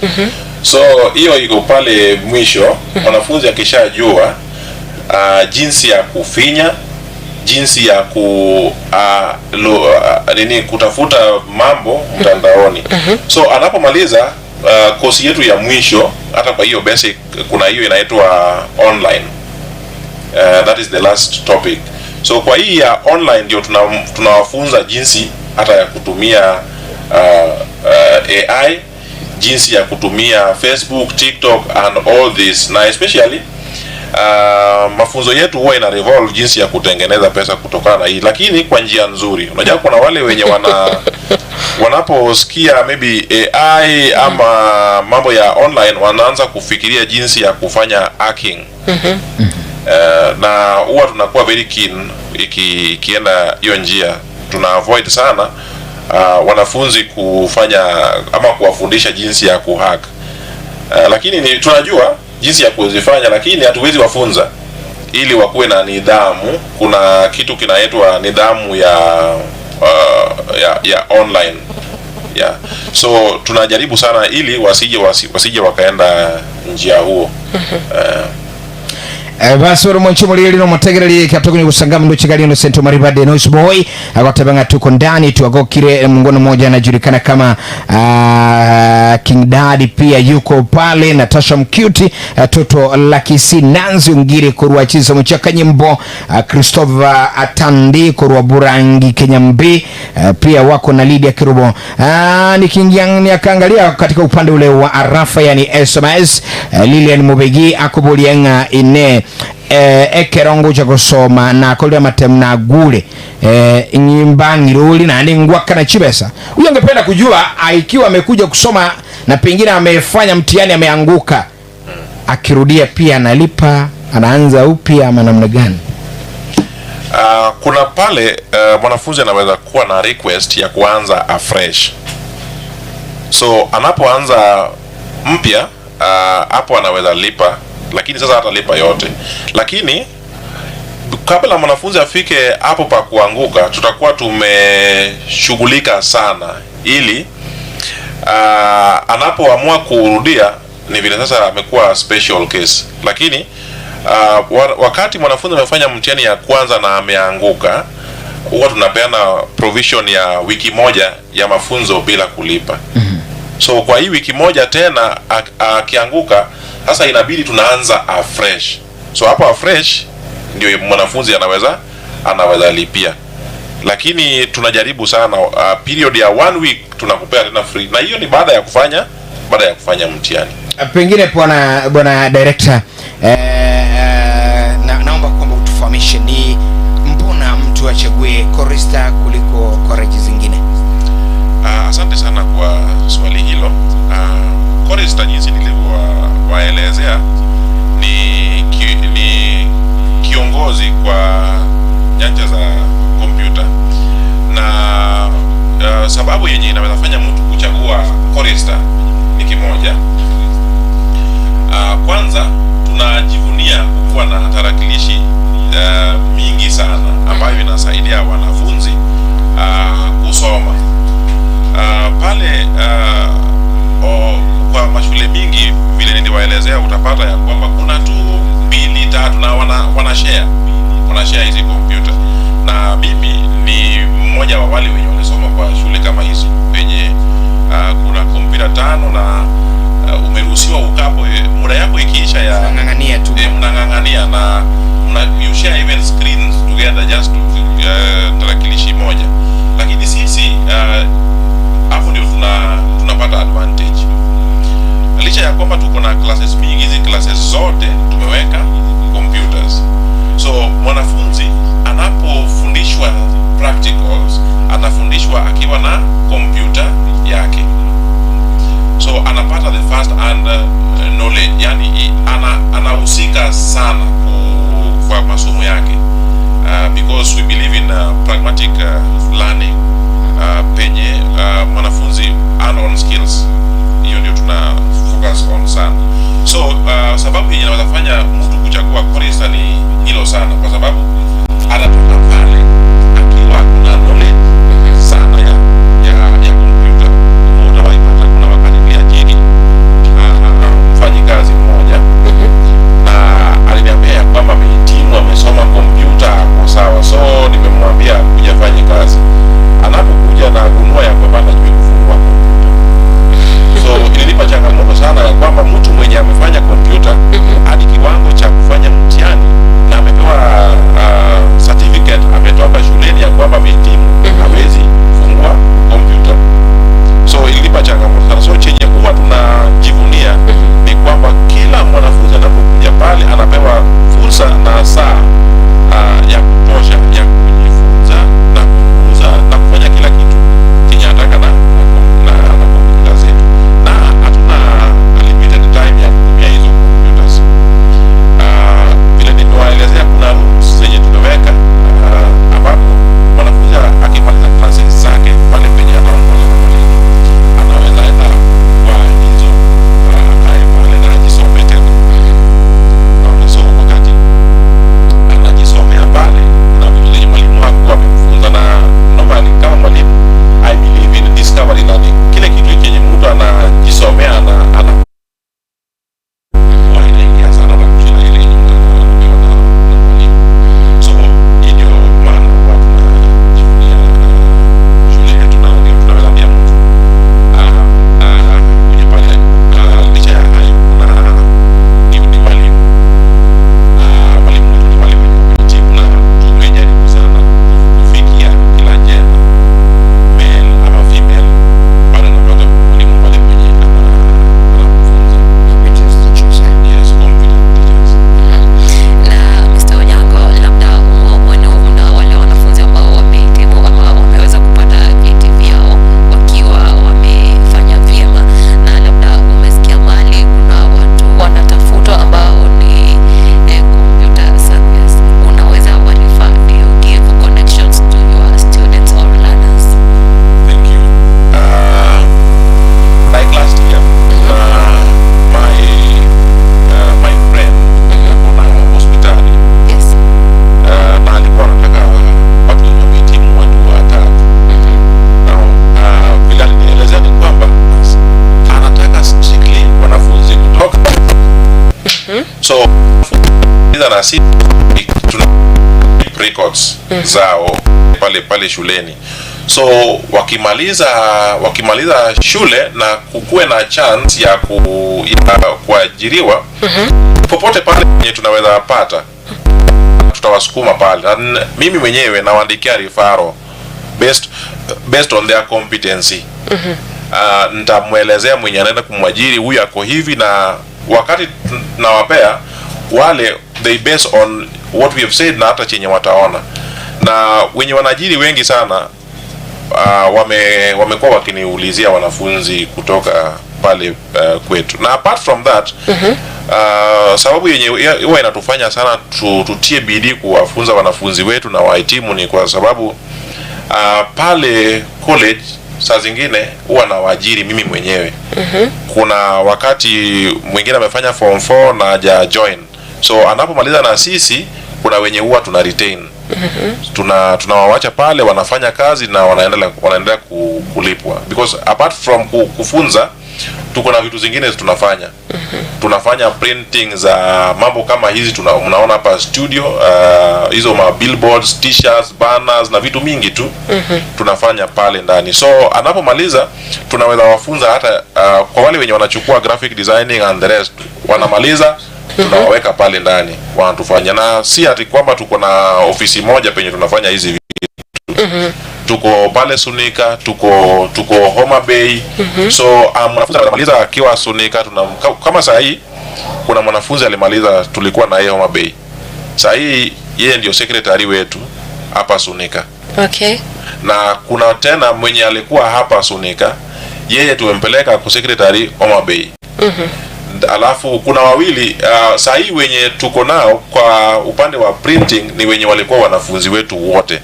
So hiyo iko pale mwisho. Mwanafunzi akishajua jinsi ya kufinya, jinsi ya ku nini, kutafuta mambo mtandaoni. So anapomaliza kosi yetu ya mwisho, hata kwa hiyo basic kuna hiyo inaitwa online. That is the last topic. So kwa hii ya online ndio tunawafunza jinsi hata ya kutumia AI, jinsi ya kutumia Facebook, TikTok and all this. Na especially mafunzo yetu huwa ina revolve jinsi ya kutengeneza pesa kutokana na hii, lakini kwa njia nzuri. Unajua kuna wale wenye wanaposikia maybe AI ama mambo ya online wanaanza kufikiria jinsi ya kufanya hacking. Na huwa tunakuwa very keen ikienda hiyo njia. Tuna avoid sana wanafunzi kufanya ama kuwafundisha jinsi ya kuhack. Lakini tunajua jinsi ya kuzifanya, lakini hatuwezi wafunza ili wakuwe na nidhamu. Kuna kitu kinaitwa nidhamu ya online. Yeah. So tunajaribu sana ili wasije wakaenda njia huo. Basi uri mwanchi mulili no mutegereri katokunye kusangama ndo Kigali no Sento Maribade Noise Boy agotabanga tuko ndani tuagokire mungono mmoja anajulikana kama King Daddy pia yuko pale, Natasha Mcuti, Toto Lakisi, Nanzi Ungire kurwa chizo mchaka nyimbo, Christopher Atandi kurwa Burangi Kenyambi, pia wako na Lydia Kirubo. Nikiingia niakaangalia katika upande ule wa arafa yani SMS, Lilian Mubegi akubulienga ine ekerongo cha kusoma na kolya matemu na gule nyimbangiruli na ngwaka na chibesa. Huyu angependa kujua ikiwa amekuja kusoma na pengine amefanya mtihani ameanguka, akirudia pia analipa, anaanza upya ama namna gani? Kuna pale mwanafunzi anaweza kuwa na request ya kuanza afresh. So anapoanza mpya hapo anaweza lipa, lakini sasa hatalipa yote. Lakini kabla mwanafunzi afike hapo pa kuanguka, tutakuwa tumeshughulika sana ili anapoamua kurudia ni vile sasa amekuwa special case. Lakini wakati mwanafunzi amefanya mtihani ya kwanza na ameanguka, huwa tunapeana provision ya wiki moja ya mafunzo bila kulipa. So kwa hii wiki moja tena akianguka, sasa inabidi tunaanza afresh. So hapo afresh ndio mwanafunzi anaweza lipia. Lakini tunajaribu sana period ya 1 week tunakupea tena free, na hiyo ni baada ya kufanya mtihani. Pengine bwana director, naomba kwamba utufahamishe ni mbona mtu achague Korista kuliko college zingine? Asante sana kwa swali hilo. Korista jinsi nilivyowaelezea ni kiongozi kwa nyanja za kompyuta, na sababu yenye inaweza fanya mtu kuchagua Korista ni kimoja. Kwanza tunajivunia kuwa na tarakilishi mingi sana ambayo inasaidia wanafunzi kusoma. Pale kwa mashule mingi vile niliwaelezea, utapata ya kwamba kuna tu 2 3 na wana share hizi kompyuta. Na mimi ni mmoja wa wale wenye walisoma kwa shule kama hizi penye kuna kompyuta 5 na umeruhusiwa ukapo muda yako ikiisha ya mnang'ang'ania tu, mnang'ang'ania na you share even screens together just to tarakilishi moja. Lakini sisi hapo ndio tunapata advantage. Licha ya kwamba tuko na classes mingi, hizi classes zote tumeweka computers. So mwanafunzi anapofundishwa practicals, anafundishwa akiwa na kompyuta yake. So anapata the first hand knowledge, yani anahusika sana kwa masomo yake. Because we believe in pragmatic learning, penye mwanafunzi earn on skills. Hiyo ndio tuna focus on sana. So sababu yenye inaweza fanya mtu kuchagua Korista ni hilo sana, kwa sababu anatoka pale akiwa kuna knowledge sana ya kompyuta. Utawaipata kuna wakati niliajiri mfanyikazi mmoja na aliniambia ya kwamba amehitimu, amesoma kompyuta, ako sawa. So nimemwambia kuja fanye kazi. Anapokuja na gundua ya kwamba hajui kufungua kompyuta. So ilinipa changamoto sana ya kwamba mtu mwenye amefanya kompyuta hadi kiwango cha kufanya mtihani na amepewa certificate, ametoka shuleni ya kwamba amehitimu, So na sisi tuna keep records zao pale pale shuleni. So wakimaliza shule na kukuwe na chance ya kuajiriwa popote pale penye tunaweza pata, tutawasukuma pale. Na mimi mwenyewe nawaandikia referral based on their competency. Nitamwelezea mwenye anaenda kumwajiri, huyu ako hivi, na wakati nawapea wale, they base on what we have said na hata chenye wataona. Na wenye wanaajiri wengi sana wamekuwa wakiniulizia wanafunzi kutoka pale kwetu. Na apart from that, sababu yenye huwa inatufanya sana tutie bidii kuwafunza wanafunzi wetu na wahitimu ni kwa sababu pale college saa zingine huwa nawaajiri mimi mwenyewe. Kuna wakati mwingine amefanya form 4 na haja join, so anapomaliza na sisi, kuna wenye huwa tuna retain, tunawawacha pale, wanafanya kazi na wanaendelea kulipwa, because apart from kufunza, tuko na vitu zingine tunafanya. Tunafanya printing za mambo kama hizi mnaona hapa studio, hizo ma billboards, T-shirts, banners na vitu mingi tu tunafanya pale ndani. So anapomaliza tunaweza wafunza hata kwa wale wenye wanachukua graphic designing and the rest, wanamaliza, tunawaweka pale ndani wanatufanya. Na si ati kwamba tuko na ofisi moja penye tunafanya hizi vitu. Tuko pale Sunika, tuko Homa Bay. So mwanafunzi anamaliza akiwa Sunika, kama saa hii kuna mwanafunzi alimaliza, tulikuwa na yeye Homa Bay, saa hii yeye ndio secretary wetu hapa Sunika. Na kuna tena mwenye alikuwa hapa Sunika, yeye tumempeleka kwa secretary Homa Bay. Alafu kuna wawili saa hii wenye tuko nao kwa upande wa printing ni wenye walikuwa wanafunzi wetu wote,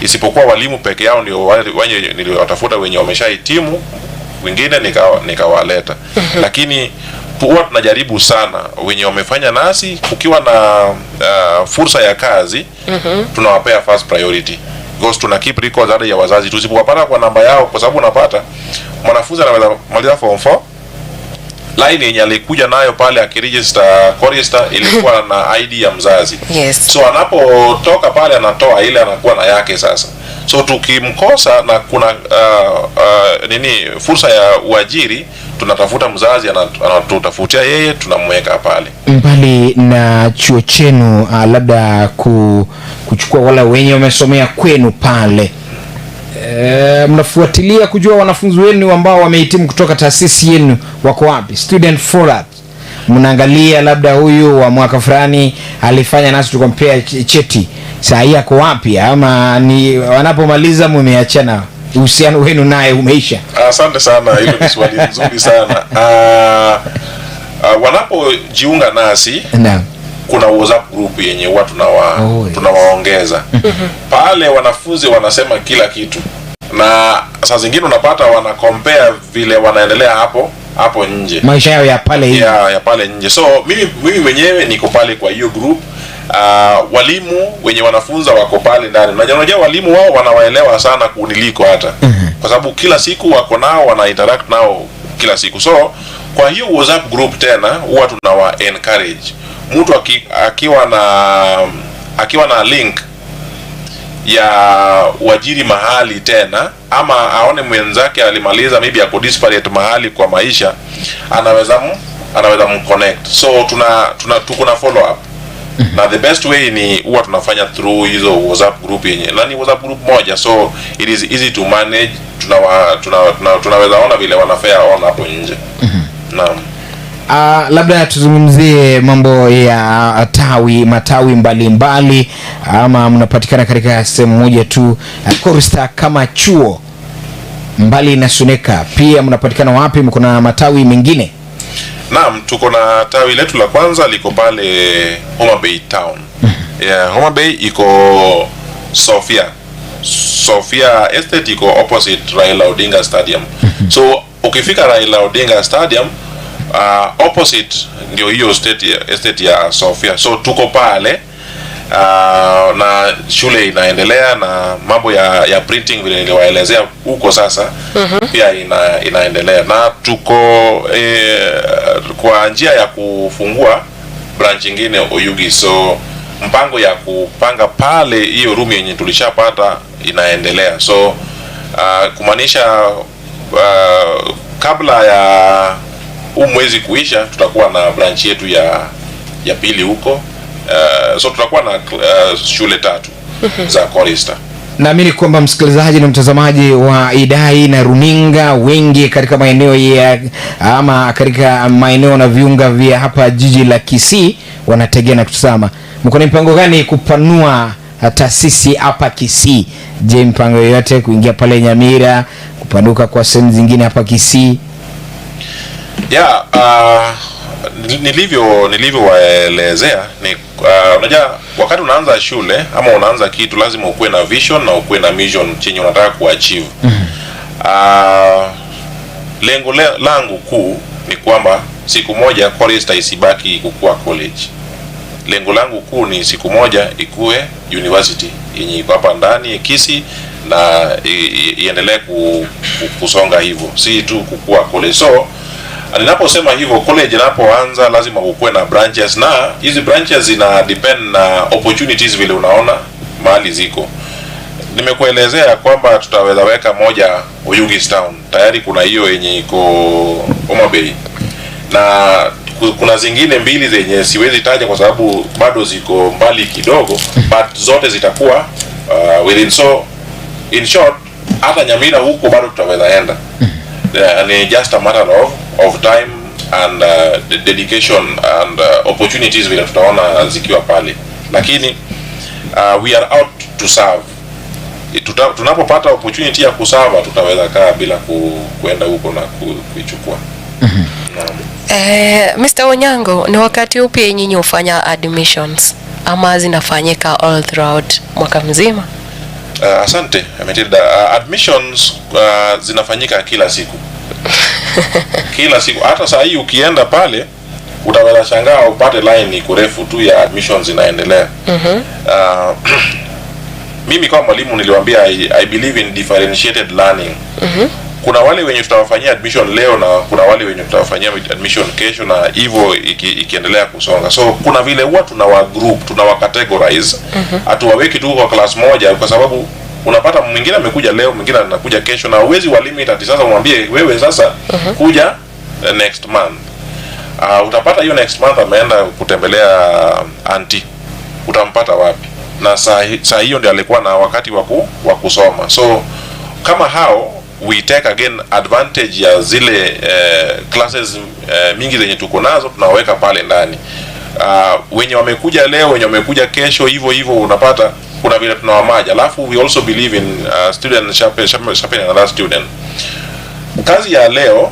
isipokuwa walimu peke yao ndio wale wenye niliwatafuta wenye wameshahitimu, wengine nikawaleta. Lakini huwa tunajaribu sana wenye wamefanya nasi, kukiwa na fursa ya kazi, tunawapea first priority because tuna keep records hata ya wazazi. Tusipowapata kwa namba yao, kwa sababu unapata mwanafunzi anaweza maliza form 4, line yenye alikuja nayo pale akiregister chorister ilikuwa na ID ya mzazi. So anapotoka pale anatoa ile, anakuwa na yake sasa. So tukimkosa na kuna nini, fursa ya uajiri, tunatafuta mzazi, anatutafutia yeye, tunamweka pale. Mbali na chuo chenu, labda kuchukua wala wenye wamesomea kwenu pale, mnafuatilia kujua wanafunzi wenu ambao wamehitimu kutoka taasisi yenu wako wapi? Student follow-up, mnaangalia labda huyu wa mwaka fulani alifanya nasi tukampea cheti, saa hii ako wapi? Ama ni wanapomaliza mumeachana, uhusiano wenu naye umeisha? Asante sana, hilo ni swali nzuri sana. Wanapojiunga nasi, kuna WhatsApp group yenye huwa tunawaongeza pale. Wanafunzi wanasema kila kitu, na saa zingine unapata wana compare vile wanaendelea hapo hapo nje, maisha yao ya pale hivi. Ya pale nje. So mimi mwenyewe niko pale kwa hiyo group. Walimu wenye wanafunza wako pale ndani. Unajua walimu wao wanawaelewa sana kuniliko hata, kwa sababu kila siku wako nao, wana interact nao kila siku. So kwa hiyo WhatsApp group tena huwa tunawa encourage mtu akiwa na link ya uajiri mahali tena, ama aone mwenzake alimaliza, maybe ako desperate mahali kwa maisha, anaweza mconnect. So tuna tuna tuko na follow up, na the best way ni huwa tunafanya through hizo WhatsApp group yenye, na ni WhatsApp group moja, so it is easy to manage. Tunaweza ona vile wanafare on hapo nje. Naam. Labda tuzungumzie mambo ya matawi mbalimbali, ama mnapatikana katika sehemu moja tu? Chorister kama chuo, mbali na Suneka, pia mnapatikana wapi? Mko na matawi mengine? Naam, tuko na tawi letu la kwanza liko pale Homa Bay Town. Yeah, Homa Bay iko Sofia. Sofia Estate iko opposite Raila Odinga Stadium. So ukifika Raila Odinga Stadium, opposite ndio hiyo estate ya Sofia. So tuko pale, na shule inaendelea na mambo ya printing vile niliwaelezea huko sasa pia inaendelea, na tuko kwa njia ya kufungua Branch ingine Oyugis. So mpango ya kupanga pale hiyo room yenye tulishapata inaendelea. So kumaanisha kabla ya huu mwezi kuisha tutakuwa na branch yetu ya pili huko. So tutakuwa na shule tatu za Chorister. Naamini kwamba msikilizaji na mtazamaji wa idai na runinga wengi katika maeneo ya ama katika maeneo na viunga vya hapa jiji la Kisii wanategea na kutazama. Mko na mpango gani kupanua taasisi hapa Kisii? Je, mpango yoyote kuingia pale Nyamira, kupanuka kwa sehemu zingine hapa Kisii? Yeah, nilivyowaelezea ni unajua wakati unaanza shule ama unaanza kitu lazima ukuwe na vision na ukuwe na mission chenye unataka kuachieve. Lengo langu kuu ni kwamba siku moja Chorister isibaki kukua college. Lengo langu kuu ni siku moja ikue university yenye iko hapa ndani Kisii na iendelee kusonga hivyo, si tu kukua college. So ninaposema hivyo, college inapoanza lazima kukuwe na branches, na hizi branches zina depend na opportunities vile unaona mahali ziko. Nimekuelezea kwamba tutaweza weka moja Oyugis Town, tayari kuna hiyo yenye iko Homa Bay na kuna zingine mbili zenye siwezi taja kwa sababu bado ziko mbali kidogo, but zote zitakuwa within. So in short, hata Nyamira huko bado tutaweza enda. Yeah, ni just a matter of time and the dedication and opportunities vile tutaona zikiwa pale, lakini we are out to serve. Tunapopata opportunity ya kuserve tutaweza kaa bila kuenda huko na kuichukua. Naam. Mr. Onyango, ni wakati upi nyinyi hufanya admissions ama zinafanyika all throughout mwaka mzima? Asante Matilda. Admissions zinafanyika kila siku, kila siku. Hata saa hii ukienda pale utaweza shangaa upate line iko refu tu ya admissions inaendelea. Mimi kama mwalimu niliwaambia I believe in differentiated learning. Kuna wale wenye tutawafanyia admission leo na kuna wale wenye tutawafanyia admission kesho na hivyo ikiendelea kusonga. So kuna vile huwa tunawa group, tunawa categorize. Hatuwaweki tu kwa class moja kwa sababu unapata mwingine amekuja leo, mwingine anakuja kesho na huwezi wa limit ati sasa umwambie wewe sasa kuja next month. Utapata hiyo next month ameenda kutembelea auntie, utampata wapi? Na saa hiyo ndio alikuwa na wakati wa kusoma. So kama hao we take again advantage ya zile classes mingi zenye tuko nazo tunaweka pale ndani. Wenye wamekuja leo, wenye wamekuja kesho, hivyo hivyo unapata kuna vile tunawamerge. Alafu we also believe in student sharpen another student. Kazi ya leo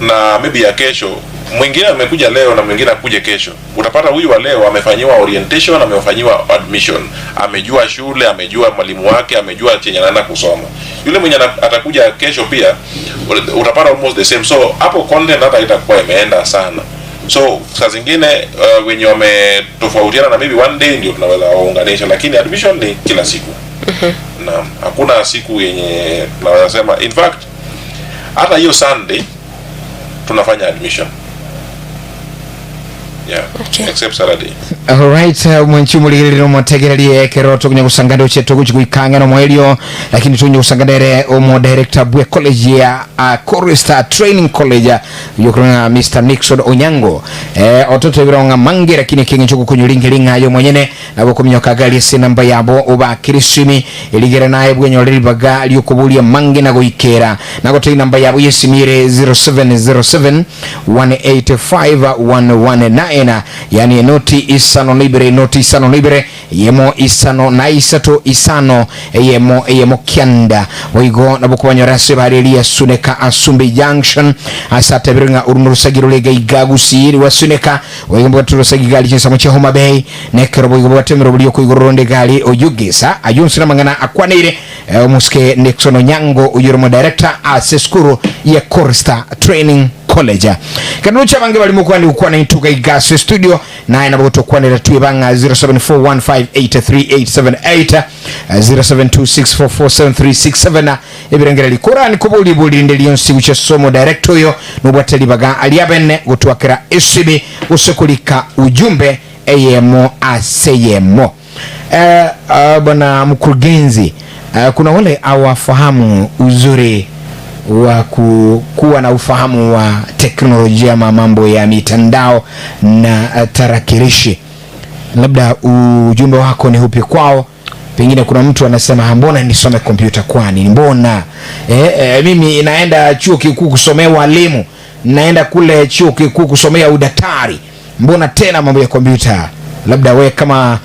na maybe ya kesho, mwingine amekuja leo na mwingine akuje kesho, utapata huyu wa leo amefanyiwa orientation, amefanyiwa admission, amejua shule, amejua mwalimu wake, amejua chenye anaenda kusoma. Yule mwenye atakuja kesho pia utapata almost the same, so hapo content hata itakuwa imeenda sana. So saa zingine wenye wametofautiana na maybe one day ndio tunaweza waunganisha, lakini admission ni kila siku. Naam, hakuna siku yenye tunaweza sema. In fact, hata hiyo Sunday tunafanya admission, yeah. Okay. Except Saturday. Alright, mwanchi muligiriro mwategererie ekero tukunya gusangana chetu guchiguikanga no mwelio, lakini tukunya gusanganere omo director bwe college ya Chorister Training College yokurana Mr. Nixon Onyango, ototo ibironga mange, lakini kingi chuku kunyulingilinga yo mwenyene nabo kuminyoka gali ase namba yabo oba kirisimi eligera naye bwenyoreri baga lyokubulia mange na goikera nagotei namba yabo yesimire 0707 185 119, yani 052 052 1 5 5 1 1 9. Oigo nabo kubanyora ase bareria Suneka Asumbi Junction asate birenga uruno rusagiro lega igagusi wa Suneka oigo mbwa rusagi gali chinsa cha Homa Bay nekero boigo bwatemero bulio kuigoro gali oyugisa ayunsi na mangana akwanire omuske Nixon Onyango uyuromo director ase skuru ya Chorister Training College. Kanucha bange bali mukwani ukwana intuka igase studio naye nabo tokwanira tuibanga 0741583878, 0726447367. Ebirengera likurani kubuli bulinde lyonsi uche somo director yo nubwateli baga aliabene gutwakira esibi usekulika ujumbe eyemo aseyemo. Bwana mkurugenzi, kuna wale hawafahamu uzuri wa kuwa na ufahamu wa teknolojia, mambo ya mitandao na tarakilishi. Labda ujumbe wako ni upi kwao? Pengine kuna mtu anasema mbona nisome kompyuta, kwani mbona mimi naenda chuo kikuu kusomea walimu, naenda kule chuo kikuu kusomea udaktari, mbona tena mambo ya kompyuta? Labda we kama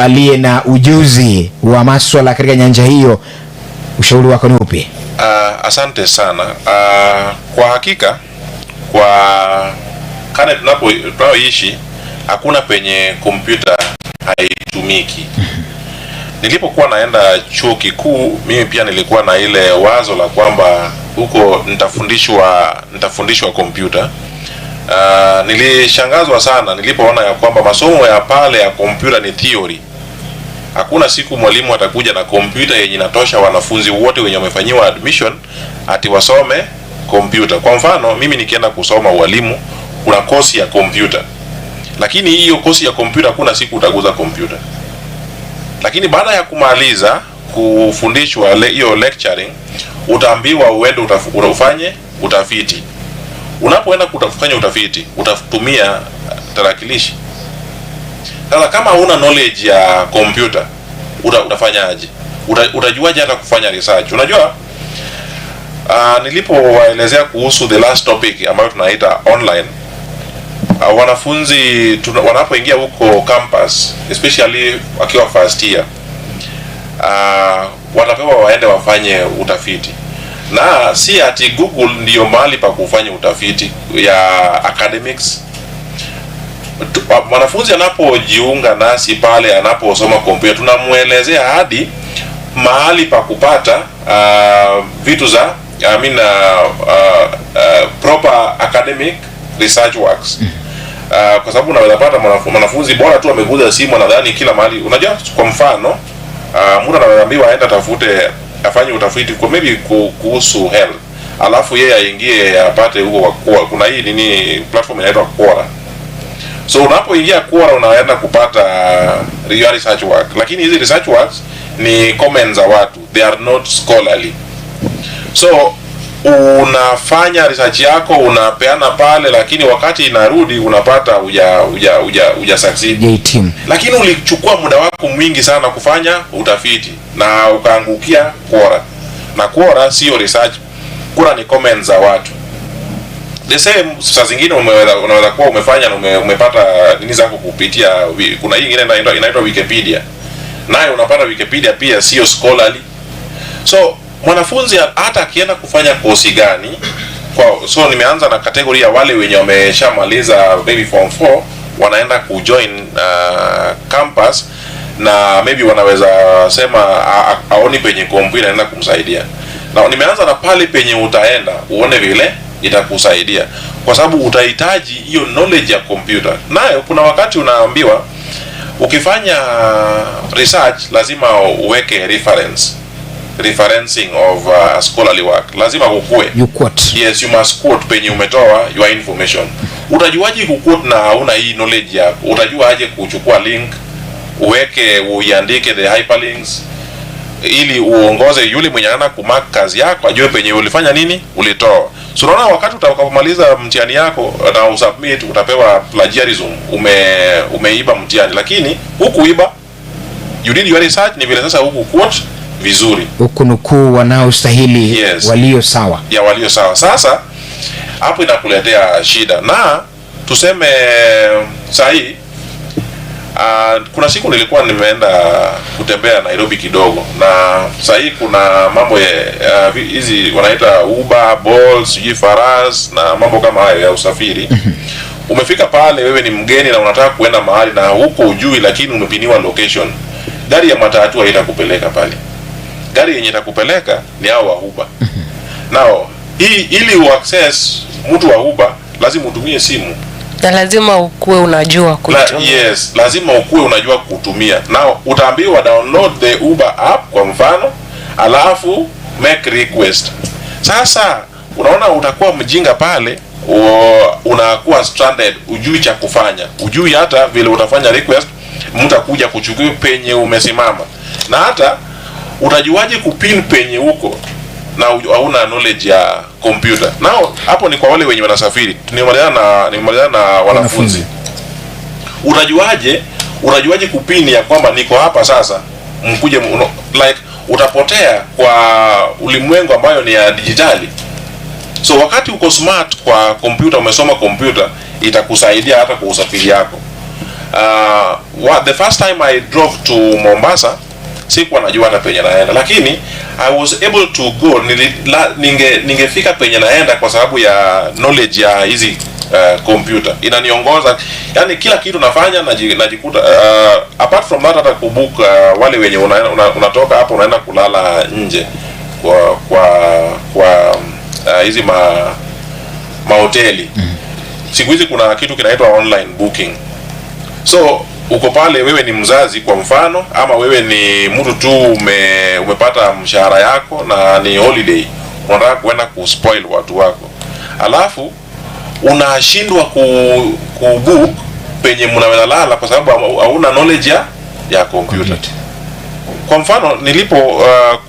aliye na ujuzi wa masuala katika nyanja hiyo, ushauri wako ni upi? Asante sana. Kwa hakika kwa karne tunayoishi hakuna penye kompyuta haitumiki. Nilipokuwa naenda chuo kikuu, mimi pia nilikuwa na ile wazo la kwamba huko nitafundishwa kompyuta. Nilishangazwa sana nilipoona ya kwamba masomo ya pale ya kompyuta ni theory. Hakuna siku mwalimu atakuja na kompyuta yenye inatosha wanafunzi wote wenye wamefanyiwa admission ati wasome kompyuta. Kwa mfano, mimi nikienda kusoma ualimu, kuna kosi ya kompyuta. Lakini hiyo kosi ya kompyuta hakuna siku utaguza kompyuta. Lakini baada ya kumaliza kufundishwa hiyo lecturing, utaambiwa uende ufanye utafiti. Unapoenda kufanya utafiti, utatumia tarakilishi. Sasa kama huna knowledge ya kompyuta, utafanyaje? Utajuaje hata kufanya research? Unajua, nilipowaelezea kuhusu the last topic ambayo tunaita online, wanafunzi wanapoingia huko campus, especially wakiwa first year, watapewa waende wafanye utafiti. Na si ati Google ndiyo mahali pa kufanya utafiti ya academics. Mwanafunzi anapojiunga nasi pale, anaposoma kompyuta, tunamuelezea hadi mahali pa kupata vitu za, I mean, proper academic research works. Kwa sababu unaweza pata mwanafunzi bora tu ameguza simu anadhani kila mahali. Unajua, kwa mfano, mtu anaambiwa aende atafute, afanye utafiti kwa maybe kuhusu health, alafu yeye aingie apate huko kwa Quora. Kuna hii nini platform inaitwa Quora. So unapoingia Quora unaenda kupata real research work, lakini hizi research works ni comments za watu, they are not scholarly. So unafanya research yako unapeana pale, lakini wakati inarudi unapata huja succeed. J-team. Lakini ulichukua muda wako mwingi sana kufanya utafiti na ukaangukia Quora. Na Quora sio research, Quora ni comments za watu. The same, saa zingine unaweza kuwa umefanya na umepata nini zako kupitia kuna hii ingine inaitwa Wikipedia. Nayo unapata Wikipedia pia sio scholarly. So mwanafunzi hata akienda kufanya kosi gani, so nimeanza na kategoria ya wale wenye wameshamaliza maybe form 4 wanaenda kujoin campus, na maybe wanaweza sema aoni penye kompyuta inaenda kumsaidia. Na nimeanza na pale penye utaenda uone vile itakusaidia, kwa sababu utahitaji hiyo knowledge ya kompyuta. Nayo kuna wakati unaambiwa ukifanya research lazima uweke reference, referencing of scholarly work lazima kukue. You quote. Yes, you must quote penye umetoa your information. Utajuaje kuquote na hauna hii knowledge yako? Utajuaje kuchukua link uweke, uiandike the hyperlinks ili uongoze yule mwenye anaenda kumark kazi yako ajue penye ulifanya nini, ulitoa. So unaona wakati utakapomaliza mtihani yako na usubmit, utapewa plagiarism, umeiba mtihani, lakini hukuiba, you did your research, ni vile sasa huku quote vizuri, huku nukuu wanaostahili, Yes. walio sawa. Ya walio sawa. Sasa hapo inakuletea shida, na tuseme saa hii, kuna siku nilikuwa nimeenda kutembea Nairobi kidogo, na saa hii kuna mambo ya hizi wanaita Uber, Bolt, sijui Faras na mambo kama hayo ya usafiri. Umefika pale, wewe ni mgeni na unataka kuenda mahali na huko ujui, lakini umepiniwa location. Gari ya matatu haitakupeleka pale. Gari yenye itakupeleka ni hao wa Uber. Now Hii ili uaccess mtu wa Uber lazima utumie simu. Na lazima ukuwe unajua kuitumia. Yes, lazima ukuwe unajua kutumia. Now utaambiwa download the Uber app kwa mfano, alafu make request. Sasa unaona utakuwa mjinga pale, unakuwa stranded, ujui cha kufanya, ujui hata vile utafanya request, mtu akuja kuchukua penye umesimama, na hata utajuaje kupin penye huko na hauna knowledge ya computer. Now hapo ni kwa wale wenye wanasafiri. Nimemalizana na wanafunzi. Utajuaje kupini ya kwamba niko hapa sasa, mkuje like utapotea kwa ulimwengu ambayo ni ya dijitali. So wakati uko smart kwa computer, umesoma computer, itakusaidia hata kwa usafiri yako. The first time I drove to Mombasa sikuwa najua hata penye naenda, lakini I was able to go. Ningefika penye naenda kwa sababu ya knowledge ya hizi computer inaniongoza, yani kila kitu nafanya najikuta apart from that, hata kubook wale wenye unatoka hapo unaenda kulala nje kwa hizi mahoteli. Siku hizi kuna kitu kinaitwa online booking. So uko pale, wewe ni mzazi kwa mfano, ama wewe ni mtu tu umepata mshahara yako na ni holiday, unataka kuenda kuspoil watu wako, alafu unashindwa kubook penye mnaweza lala kwa sababu hauna knowledge ya computer. Computer. Kwa mfano nilipo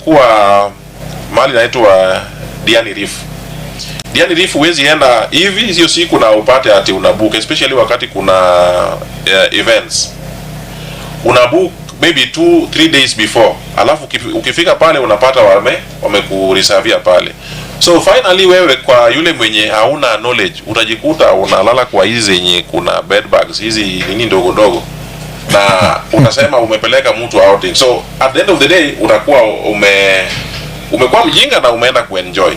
kuwa mahali naitwa Diani Reef. Diani Reef huwezi enda hivi hiyo siku na upate ati una book, especially wakati kuna events. Una book maybe 2 3 days before, alafu ukifika pale unapata wamekureservia pale. So finally wewe kwa yule mwenye hauna knowledge utajikuta unalala kwa hizi zenye kuna bed bugs, hizi nini ndogo ndogo, na utasema umepeleka mtu outing. So at the end of the day utakuwa umekuwa mjinga na umeenda kuenjoy.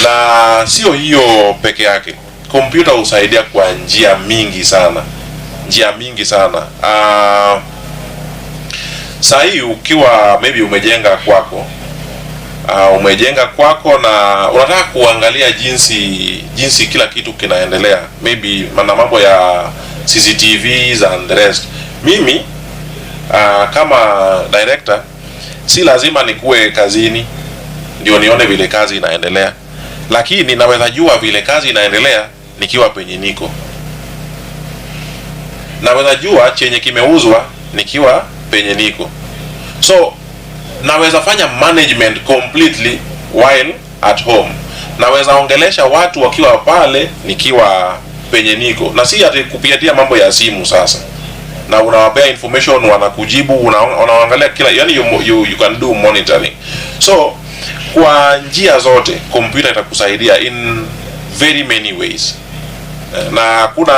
Na sio hiyo peke yake, kompyuta husaidia kwa njia mingi sana, njia mingi sana. Saa hii ukiwa maybe umejenga kwako na unataka kuangalia jinsi kila kitu kinaendelea, maybe mana mambo ya CCTVs and the rest. Mimi kama director si lazima nikuwe kazini ndio nione vile kazi inaendelea, lakini naweza jua vile kazi inaendelea nikiwa penye niko. Naweza jua chenye kimeuzwa nikiwa penye niko, so naweza fanya management completely while at home. Naweza ongelesha watu wakiwa pale nikiwa penye niko, na si ati kupitia mambo ya simu sasa, na unawapea information wanakujibu, unaangalia kila, yani you can do monitoring. So kwa njia zote kompyuta itakusaidia in very many ways. Na kuna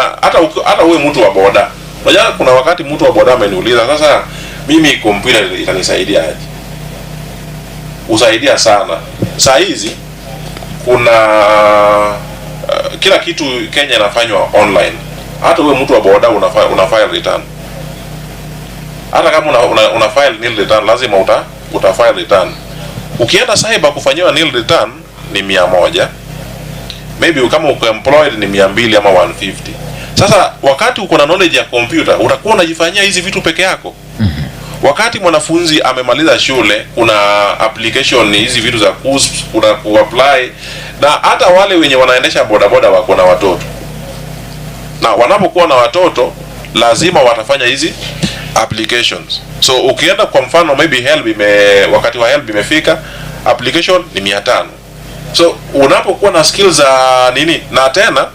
hata uwe mtu wa boda, unajua kuna wakati mtu wa boda ameniuliza, "Sasa mimi kompyuta itanisaidia aje?" Usaidia sana. Saa hizi kuna kila kitu Kenya inafanywa online. Hata uwe mtu wa boda una file return, hata kama una file nil return, lazima uta file return. Ukienda cyber kufanyiwa nil return ni 100, maybe kama uko employed ni 200 ama 150. Sasa wakati uko na knowledge ya computer utakuwa unajifanyia hizi vitu peke yako. Wakati mwanafunzi amemaliza shule, kuna application, hizi vitu za KUCCPS, kuna kuapply, na hata wale wenye wanaendesha bodaboda wako na watoto, na wanapokuwa na watoto lazima watafanya hizi applications. So ukienda kwa mfano maybe HELB wakati wa HELB imefika, application ni 500. So unapokuwa na skills za nini, na tena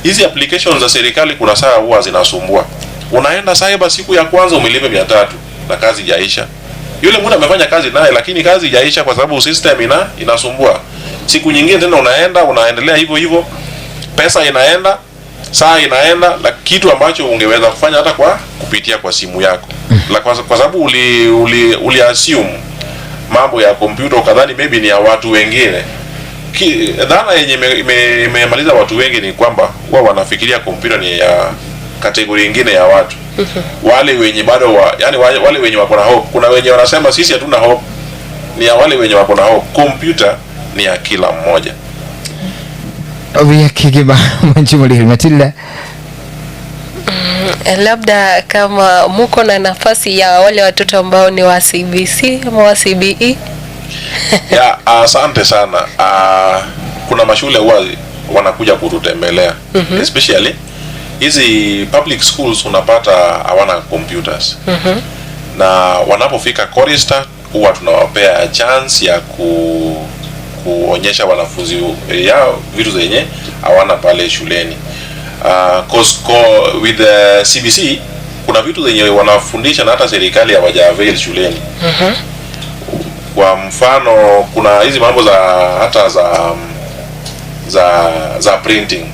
hizi applications za serikali kuna saa huwa zinasumbua. Unaenda cyber siku ya kwanza umelipa 300 na kazi haijaisha. Yule mtu amefanya kazi naye, lakini kazi haijaisha kwa sababu system inasumbua. Siku nyingine tena unaenda, unaendelea hivyo hivyo, pesa inaenda, saa inaenda, na kitu ambacho ungeweza kufanya hata kwa kupitia kwa simu yako kwa sababu uli assume mambo ya kompyuta ukadhani maybe ni ya watu wengine. Dhana yenye imemaliza watu wengi ni kwamba huwa wanafikiria kompyuta ni ya category ingine ya watu, wale wenye bado yani wale wenye wako na hope. Kuna wenye wanasema sisi hatuna hope, ni ya wale wenye wako na hope. Kompyuta ni ya kila mmoja. Obuya kigima manchimuli Matilda. Labda kama muko na nafasi ya wale watoto ambao ni wa CBC ama wa CBE. Ya, asante sana. Kuna mashule huwa wanakuja kututembelea, especially hizi public schools unapata hawana computers, na wanapofika Chorister huwa tunawapea chance ya kuonyesha wanafunzi yao vitu zenye hawana pale shuleni. 'Cause with the CBC kuna vitu zenye wanafundisha na hata serikali hawaja avail shuleni. Kwa mfano kuna hizi mambo za hata za printing.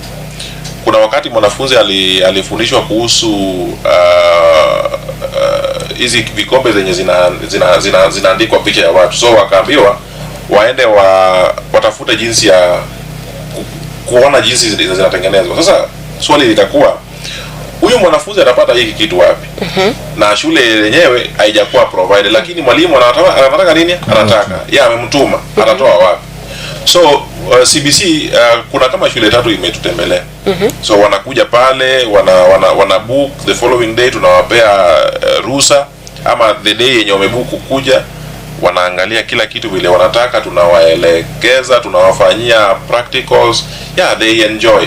Kuna wakati mwanafunzi alifundishwa kuhusu hizi vikombe zenye zinaandikwa picha ya watu, so wakaambiwa waende watafute jinsi ya kuona jinsi zinatengenezwa. Sasa swali litakuwa, huyu mwanafunzi atapata hiki kitu wapi? Na shule yenyewe haijakuwa provided, lakini mwalimu anataka nini? Anataka yeye amemtuma, atatoa wapi? So CBC, kuna kama shule tatu imetutembelea. So wanakuja pale, wana book the following day, tunawapea ruhusa ama the day yenye wamebook kuja, wanaangalia kila kitu vile wanataka, tunawaelekeza, tunawafanyia practicals. Yeah, they enjoy.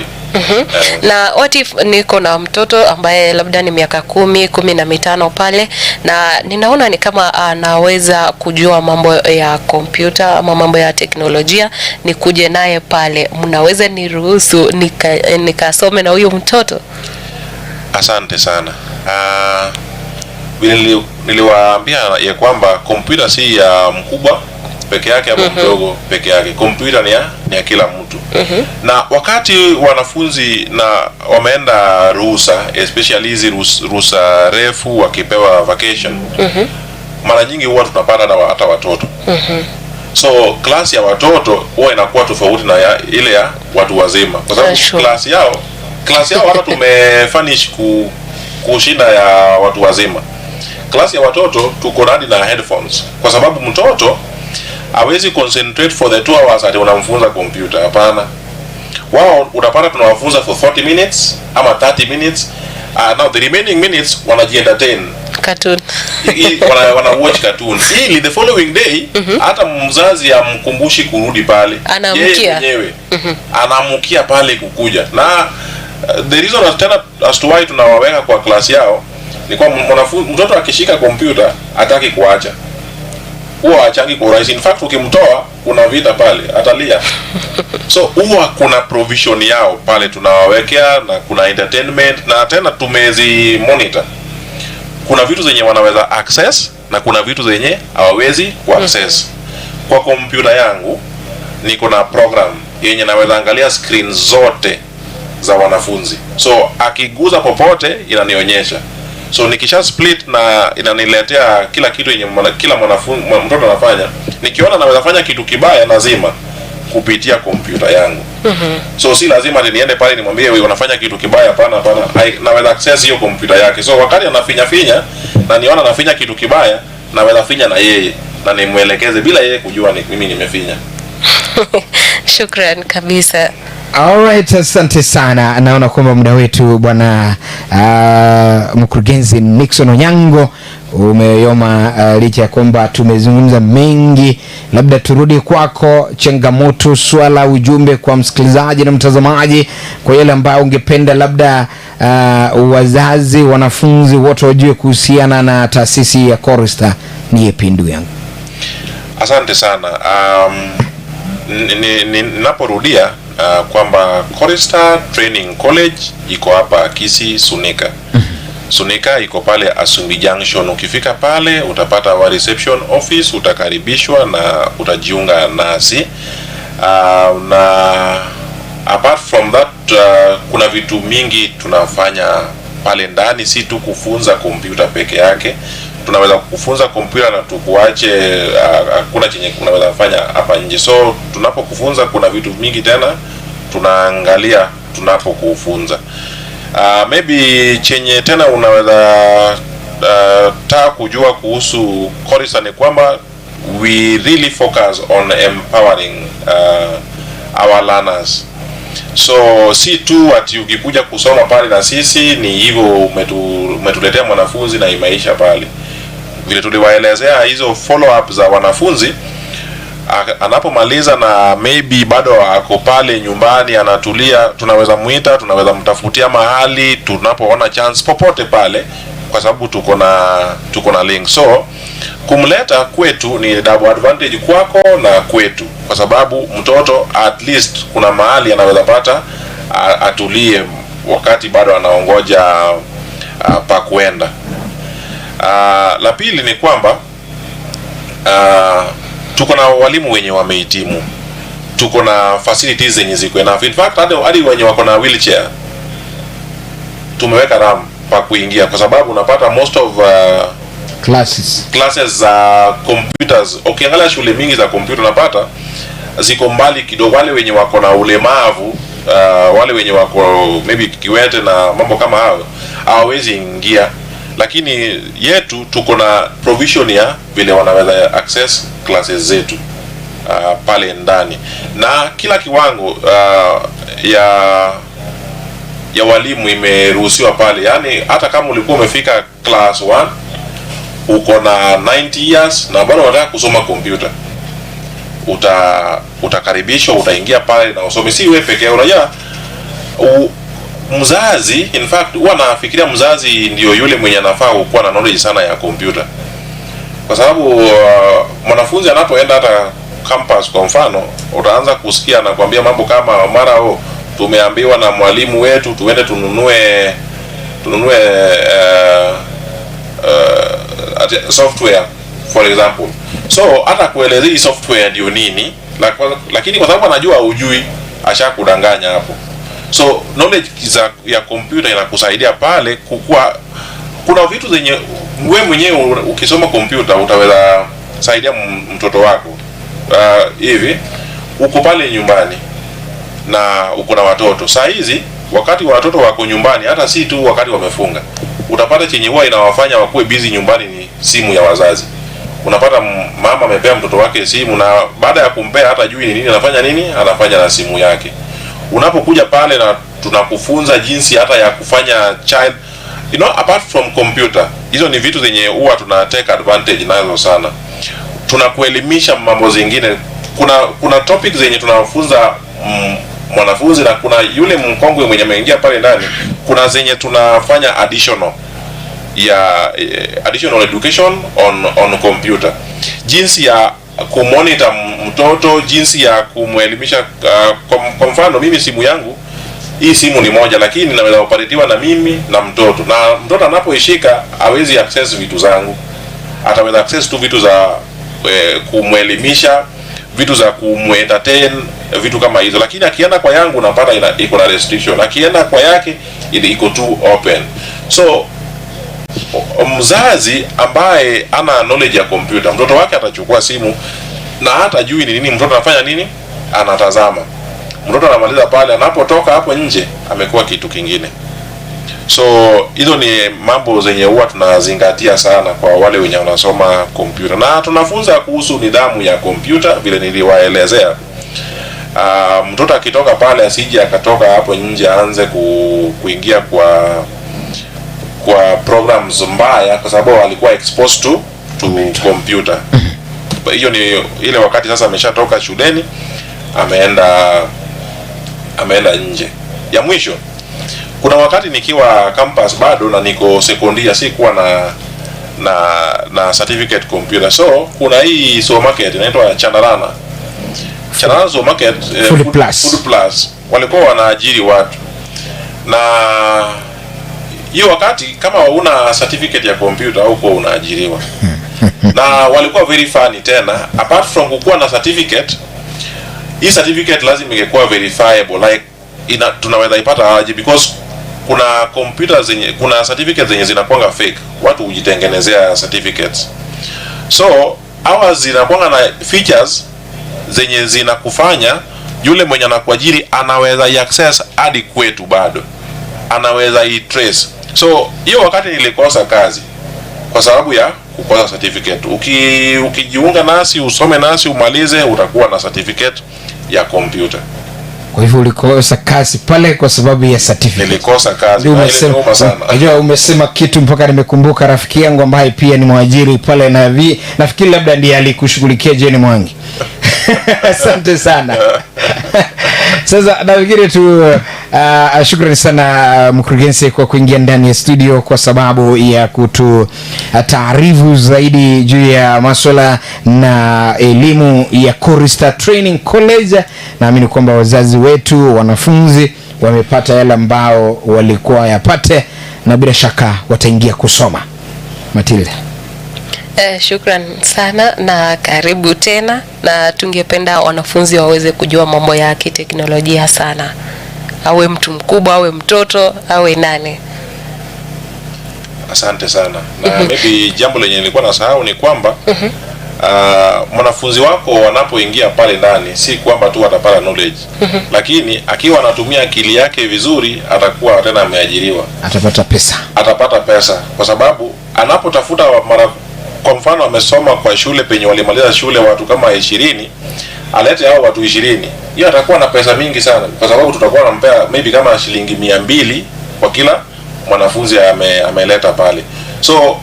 Na what if niko na mtoto ambaye labda ni miaka 10, 15 pale, na ninaona ni kama anaweza kujua mambo ya kompyuta ama mambo ya teknolojia, nikuje naye pale, mnaweza niruhusu nikasome na huyu mtoto? Asante sana. Vile niliwaambia ya kwamba kompyuta si ya mkubwa peke yake ama mdogo peke yake. Kompyuta ni ya kila mtu. Na wakati wanafunzi na wameenda ruhusa, especially hizi ruhusa refu wakipewa vacation, mara nyingi huwa tunapata hata watoto. So class ya watoto huwa inakuwa tofauti na ile ya watu wazima kwa sababu class yao hata tumefurnish kushinda ya watu wazima. Class ya watoto tuko hadi na headphones kwa sababu mtoto hawezi concentrate for the 2 hours ati unamfunza kompyuta. Hapana, wao unapata tunawafunza for 40 minutes ama 30 minutes. Now the remaining minutes wanajientertain. Cartoon. Wana watch cartoon ili the following day hata mzazi amkumbushi kurudi pale. Anaamkia. Yeye mwenyewe anaamukia pale kukuja. Na the reason as tena as to why tunawaweka kwa class yao ni kwa mtoto akishika kompyuta hataki kuacha, huwa achangi kwa urahisi. In fact, ukimtoa kuna vita pale, atalia. So huwa kuna provision yao pale tunawawekea, na kuna entertainment, na tena tumezi monitor. Kuna vitu zenye wanaweza access na kuna vitu zenye hawawezi ku access. Kwa kompyuta yangu niko na program yenye naweza angalia screen zote za wanafunzi, so akiguza popote inanionyesha. So nikisha split na inaniletea kila kitu yenye kila mwanafunzi, mtoto anafanya. Nikiona naweza fanya kitu kibaya, nazima kupitia kompyuta yangu. So si lazima ati niende pale nimwambie, "Wewe unafanya kitu kibaya." Hapana, hapana. Naweza access hiyo kompyuta yake. So wakati anafinya finya na niona anafinya kitu kibaya, naweza finya na yeye na nimwelekeze bila yeye kujua ni mimi nimefinya. Shukran kabisa. Alright, asante sana. Naona kwamba muda wetu, bwana mkurugenzi Nixon Onyango, umeyoma, licha ya kwamba tumezungumza mengi, labda turudi kwako, changamoto, swala, ujumbe kwa msikilizaji na mtazamaji, kwa yale ambayo ungependa labda wazazi, wanafunzi wote wajue kuhusiana na taasisi ya Chorister ni yepi, ndugu yangu? Asante sana. Ninaporudia kwamba Chorister Training College iko hapa Kisii, Sunika. Sunika iko pale Asumbi Junction. Ukifika pale utapata wa reception office, utakaribishwa na utajiunga nasi. Na apart from that, kuna vitu mingi tunafanya pale ndani, si tu kufunza kompyuta peke yake. Tunaweza kufunza kompyuta na tukuache, hakuna chenye unaweza fanya hapa nje. So tunapokufunza kuna vitu mingi tena tunaangalia tunapokufunza. Maybe chenye tena unaweza taka kujua kuhusu Chorister ni kwamba we really focus on empowering our learners. So si tu ati ukikuja kusoma pale na sisi ni hivyo umetuletea mwanafunzi na imeisha pale. Vile tuliwaelezea hizo follow up za wanafunzi, anapomaliza na maybe bado ako pale nyumbani anatulia, tunaweza muita, tunaweza mtafutia mahali tunapoona chance popote pale, kwa sababu tuko na link. So kumleta kwetu ni double advantage kwako na kwetu, kwa sababu mtoto at least kuna mahali anaweza pata atulie wakati bado anaongoja pa kuenda. La pili ni kwamba tuko na walimu wenye wamehitimu, tuko na facilities zenye ziko enough. In fact, hadi wenye wako na wheelchair tumeweka ramp pa kuingia, kwa sababu unapata most of classes classes za computers, ukiangalia shule mingi za computer unapata ziko mbali kidogo. Wale wenye wako na ulemavu, wale wenye wako maybe kiwete na mambo kama hayo hawawezi ingia, lakini yetu tuko na provision ya vile wanaweza access classes zetu pale ndani, na kila kiwango ya walimu imeruhusiwa pale, yaani hata kama ulikuwa umefika class 1, uko na 90 years na bado unataka kusoma kompyuta, utakaribishwa, utaingia pale na usome. Si wewe pekee, unajua mzazi, in fact huwa nafikiria mzazi ndio yule mwenye anafaa kuwa na knowledge sana ya kompyuta, kwa sababu mwanafunzi anapoenda hata campus kwa mfano, utaanza kusikia anakuambia mambo kama mara, "Oh, tumeambiwa na mwalimu wetu tuende tununue software," for example. So hata kuelezea hii software ndio nini, lakini kwa sababu anajua hujui, ashakudanganya hapo. So knowledge ya computer inakusaidia pale kukua. Kuna vitu zenye we mwenyewe ukisoma kompyuta utaweza saidia mtoto wako. Hivi uko pale nyumbani na uko na watoto saa hizi, wakati watoto wako nyumbani, hata si tu wakati wamefunga, utapata chenye huwa inawafanya wakuwe busy nyumbani ni simu ya wazazi. Unapata mama amepea mtoto wake simu, na baada ya kumpea hata jui ni nini anafanya, nini anafanya na simu yake. Unapokuja pale na tunakufunza jinsi hata ya kufanya child, apart from computer, hizo ni vitu zenye huwa tuna take advantage nazo sana. Tunakuelimisha mambo zingine. Kuna topic zenye tunafunza mwanafunzi na kuna yule mkongwe mwenye ameingia pale ndani, kuna zenye tunafanya additional ya additional education on computer, jinsi ya kumonitor mtoto, jinsi ya kumwelimisha. Kwa mfano mimi simu yangu, hii simu ni moja, lakini naweza operatiwa na mimi na mtoto, na mtoto anapoishika hawezi access vitu zangu, ataweza access tu vitu za kumwelimisha, vitu za kumuentertain, vitu kama hizo, lakini akienda kwa yangu unapata iko na restriction, akienda kwa yake ile iko tu open. So mzazi ambaye ana knowledge ya kompyuta, mtoto wake atachukua simu na hata jui ni nini mtoto anafanya, nini anatazama. Mtoto anamaliza pale, anapotoka hapo nje amekuwa kitu kingine. So hizo ni mambo zenye huwa tunazingatia sana kwa wale wenye wanasoma kompyuta, na tunafunza kuhusu nidhamu ya kompyuta vile niliwaelezea. Mtoto akitoka pale asije akatoka hapo nje aanze kuingia kwa programs mbaya, kwa sababu alikuwa exposed to computer. Hiyo ni ile wakati sasa ameshatoka shuleni, ameenda nje. Ya mwisho, kuna wakati nikiwa campus bado na niko sekondia, sikuwa na certificate computer, so kuna hii supermarket inaitwa Chandarana, Chandarana supermarket, Food Plus. Food Plus walikuwa wanaajiri watu, na hiyo wakati kama una certificate ya computer huko unaajiriwa, na walikuwa very funny tena. Apart from kukuwa na certificate, hii certificate lazima ingekuwa verifiable, like tunaweza ipata aje? Because kuna computer zenye, kuna certificate zenye zinakuanga fake, watu hujitengenezea certificates. So ours zinakuanga na features zenye zinakufanya yule mwenye anakuajiri anaweza i-access hadi kwetu, bado anaweza i-trace. So hiyo wakati nilikosa kazi kwa sababu ya kukosa certificate. Ukijiunga nasi, usome nasi, umalize, utakuwa na certificate ya computer. Kwa hivyo ulikosa kazi pale kwa sababu ya certificate. Nilikosa kazi Ndio na umesema, iliniuma sana. unajua umesema kitu mpaka nimekumbuka rafiki yangu ambaye pia ni mwajiri pale na nafikiri labda ndiye alikushughulikia Jane Mwangi. Asante sana. Sasa nafikiri tu shukrani sana mkurugenzi kwa kuingia ndani ya studio kwa sababu ya kutu taarifu zaidi juu ya masuala na elimu ya Korista Training College. Naamini kwamba wazazi wetu, wanafunzi wamepata yale ambao walikuwa yapate na bila shaka wataingia kusoma. Matilda. Shukran sana na karibu tena, na tungependa wanafunzi waweze kujua mambo ya kiteknolojia sana, awe mtu mkubwa, awe mtoto, awe nani. Asante sana. Na maybe jambo lenye nilikuwa nasahau ni kwamba mwanafunzi wako wanapoingia pale ndani, si kwamba tu atapata knowledge, lakini akiwa anatumia akili yake vizuri, atakuwa tena ameajiriwa, Atapata pesa. Atapata pesa, kwa sababu anapotafuta mara, kwa mfano amesoma kwa shule penye walimaliza shule watu kama 20, alete hao watu 20, hiyo atakuwa na pesa mingi sana, kwa sababu tutakuwa nampea maybe kama shilingi 200 kwa kila mwanafunzi ameleta pale. So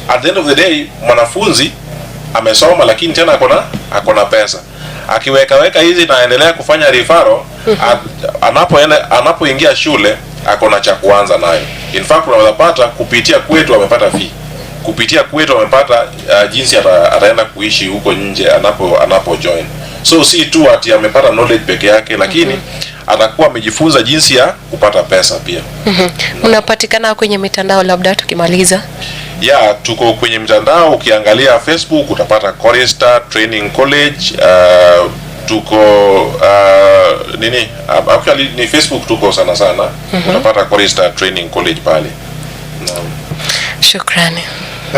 at the end of the day mwanafunzi amesoma, lakini tena akona pesa. Akiweka weka hizi na aendelea kufanya referral, anapoingia shule akona cha kuanza nayo. In fact unaweza pata kupitia kwetu amepata fee, kupitia kwetu amepata jinsi ataenda kuishi huko nje anapo join. So si tu ati amepata knowledge peke yake, lakini atakuwa amejifunza jinsi ya kupata pesa pia. Mnapatikana kwenye mitandao labda tukimaliza? Ya, tuko kwenye mtandao. Ukiangalia Facebook utapata Korista Training College. Tuko nini, actually ni Facebook tuko sana sana. Utapata Korista Training College pale. Naam. Shukrani.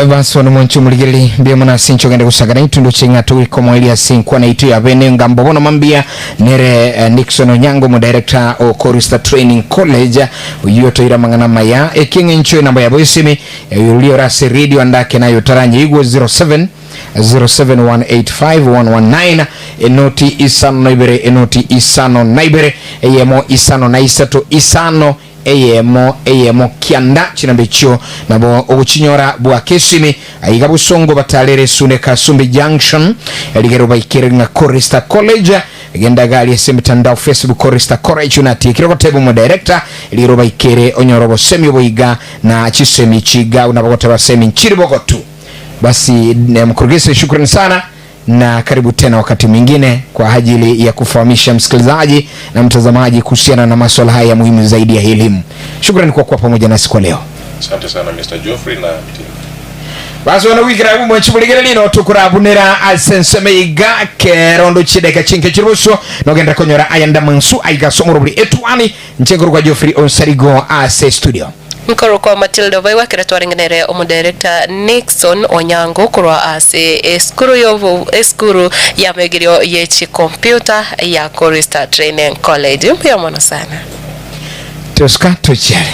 Basi wano mwanchu muligiriri mbia mwana sincho gende kusagana itu chinga tuwiko mwili sinkwa na itu ya bene ngambo bono mambia nere Nixon Onyango mu director o Korista Training College uyo toira mangana maya ekinge ncho namba ya boisimi yulio rase radio andake nayo taranye igwo 07 07185119 enoti isano naibere enoti isano naibere eyemo isano na isato isano eyemo eyemo kianda chinambe nabo oguchinyora bwa kesimi aiga busongo batalere sune Kasumbi Junction eligero baikere nga Korista College genda gali ese mitandao Facebook Korista College unati kiroko tebo mu director eligero baikere onyoro bosemi boiga na chisemi chiga unabogota basemi nchiri bogotu. Basi mkurugenzi, shukrani sana na karibu tena wakati mwingine kwa ajili ya kufahamisha msikilizaji na mtazamaji kuhusiana na masuala haya muhimu zaidi ya elimu. Shukrani kwa kuwa pamoja nasi kwa leo. Asante sana Mr. Geoffrey na team. Basi wana wiki rabu mwenchibuligere lino tukurabunera asenseme iga kerondo chideka chinke chiruso nogenda konyora ayanda mansu aiga somoro buli etuani nchenguru kwa Geoffrey Onsarigo ase studio. Mkoro kwa Matilda Vaiwa kira twarengenere omu director Nixon Onyango kurwa ase eskuru yovu eskuru ya megirio yechi computer ya Korista Training College. Mpya mwana sana. Tuska tuchele.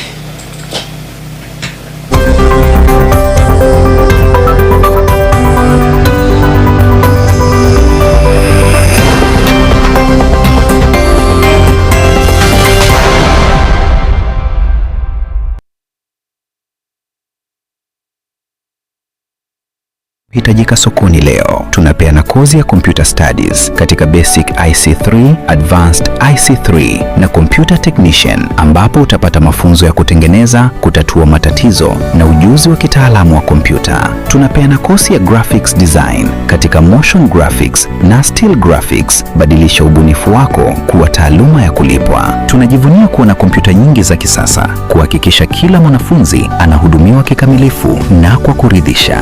Hitajika sokoni leo. Tunapeana kozi ya Computer Studies katika Basic IC3, Advanced IC3 na Computer Technician, ambapo utapata mafunzo ya kutengeneza, kutatua matatizo na ujuzi wa kitaalamu wa kompyuta. Tunapeana kozi ya Graphics Design katika Motion Graphics na Still Graphics. Badilisha ubunifu wako kuwa taaluma ya kulipwa. Tunajivunia kuwa na kompyuta nyingi za kisasa kuhakikisha kila mwanafunzi anahudumiwa kikamilifu na kwa kuridhisha.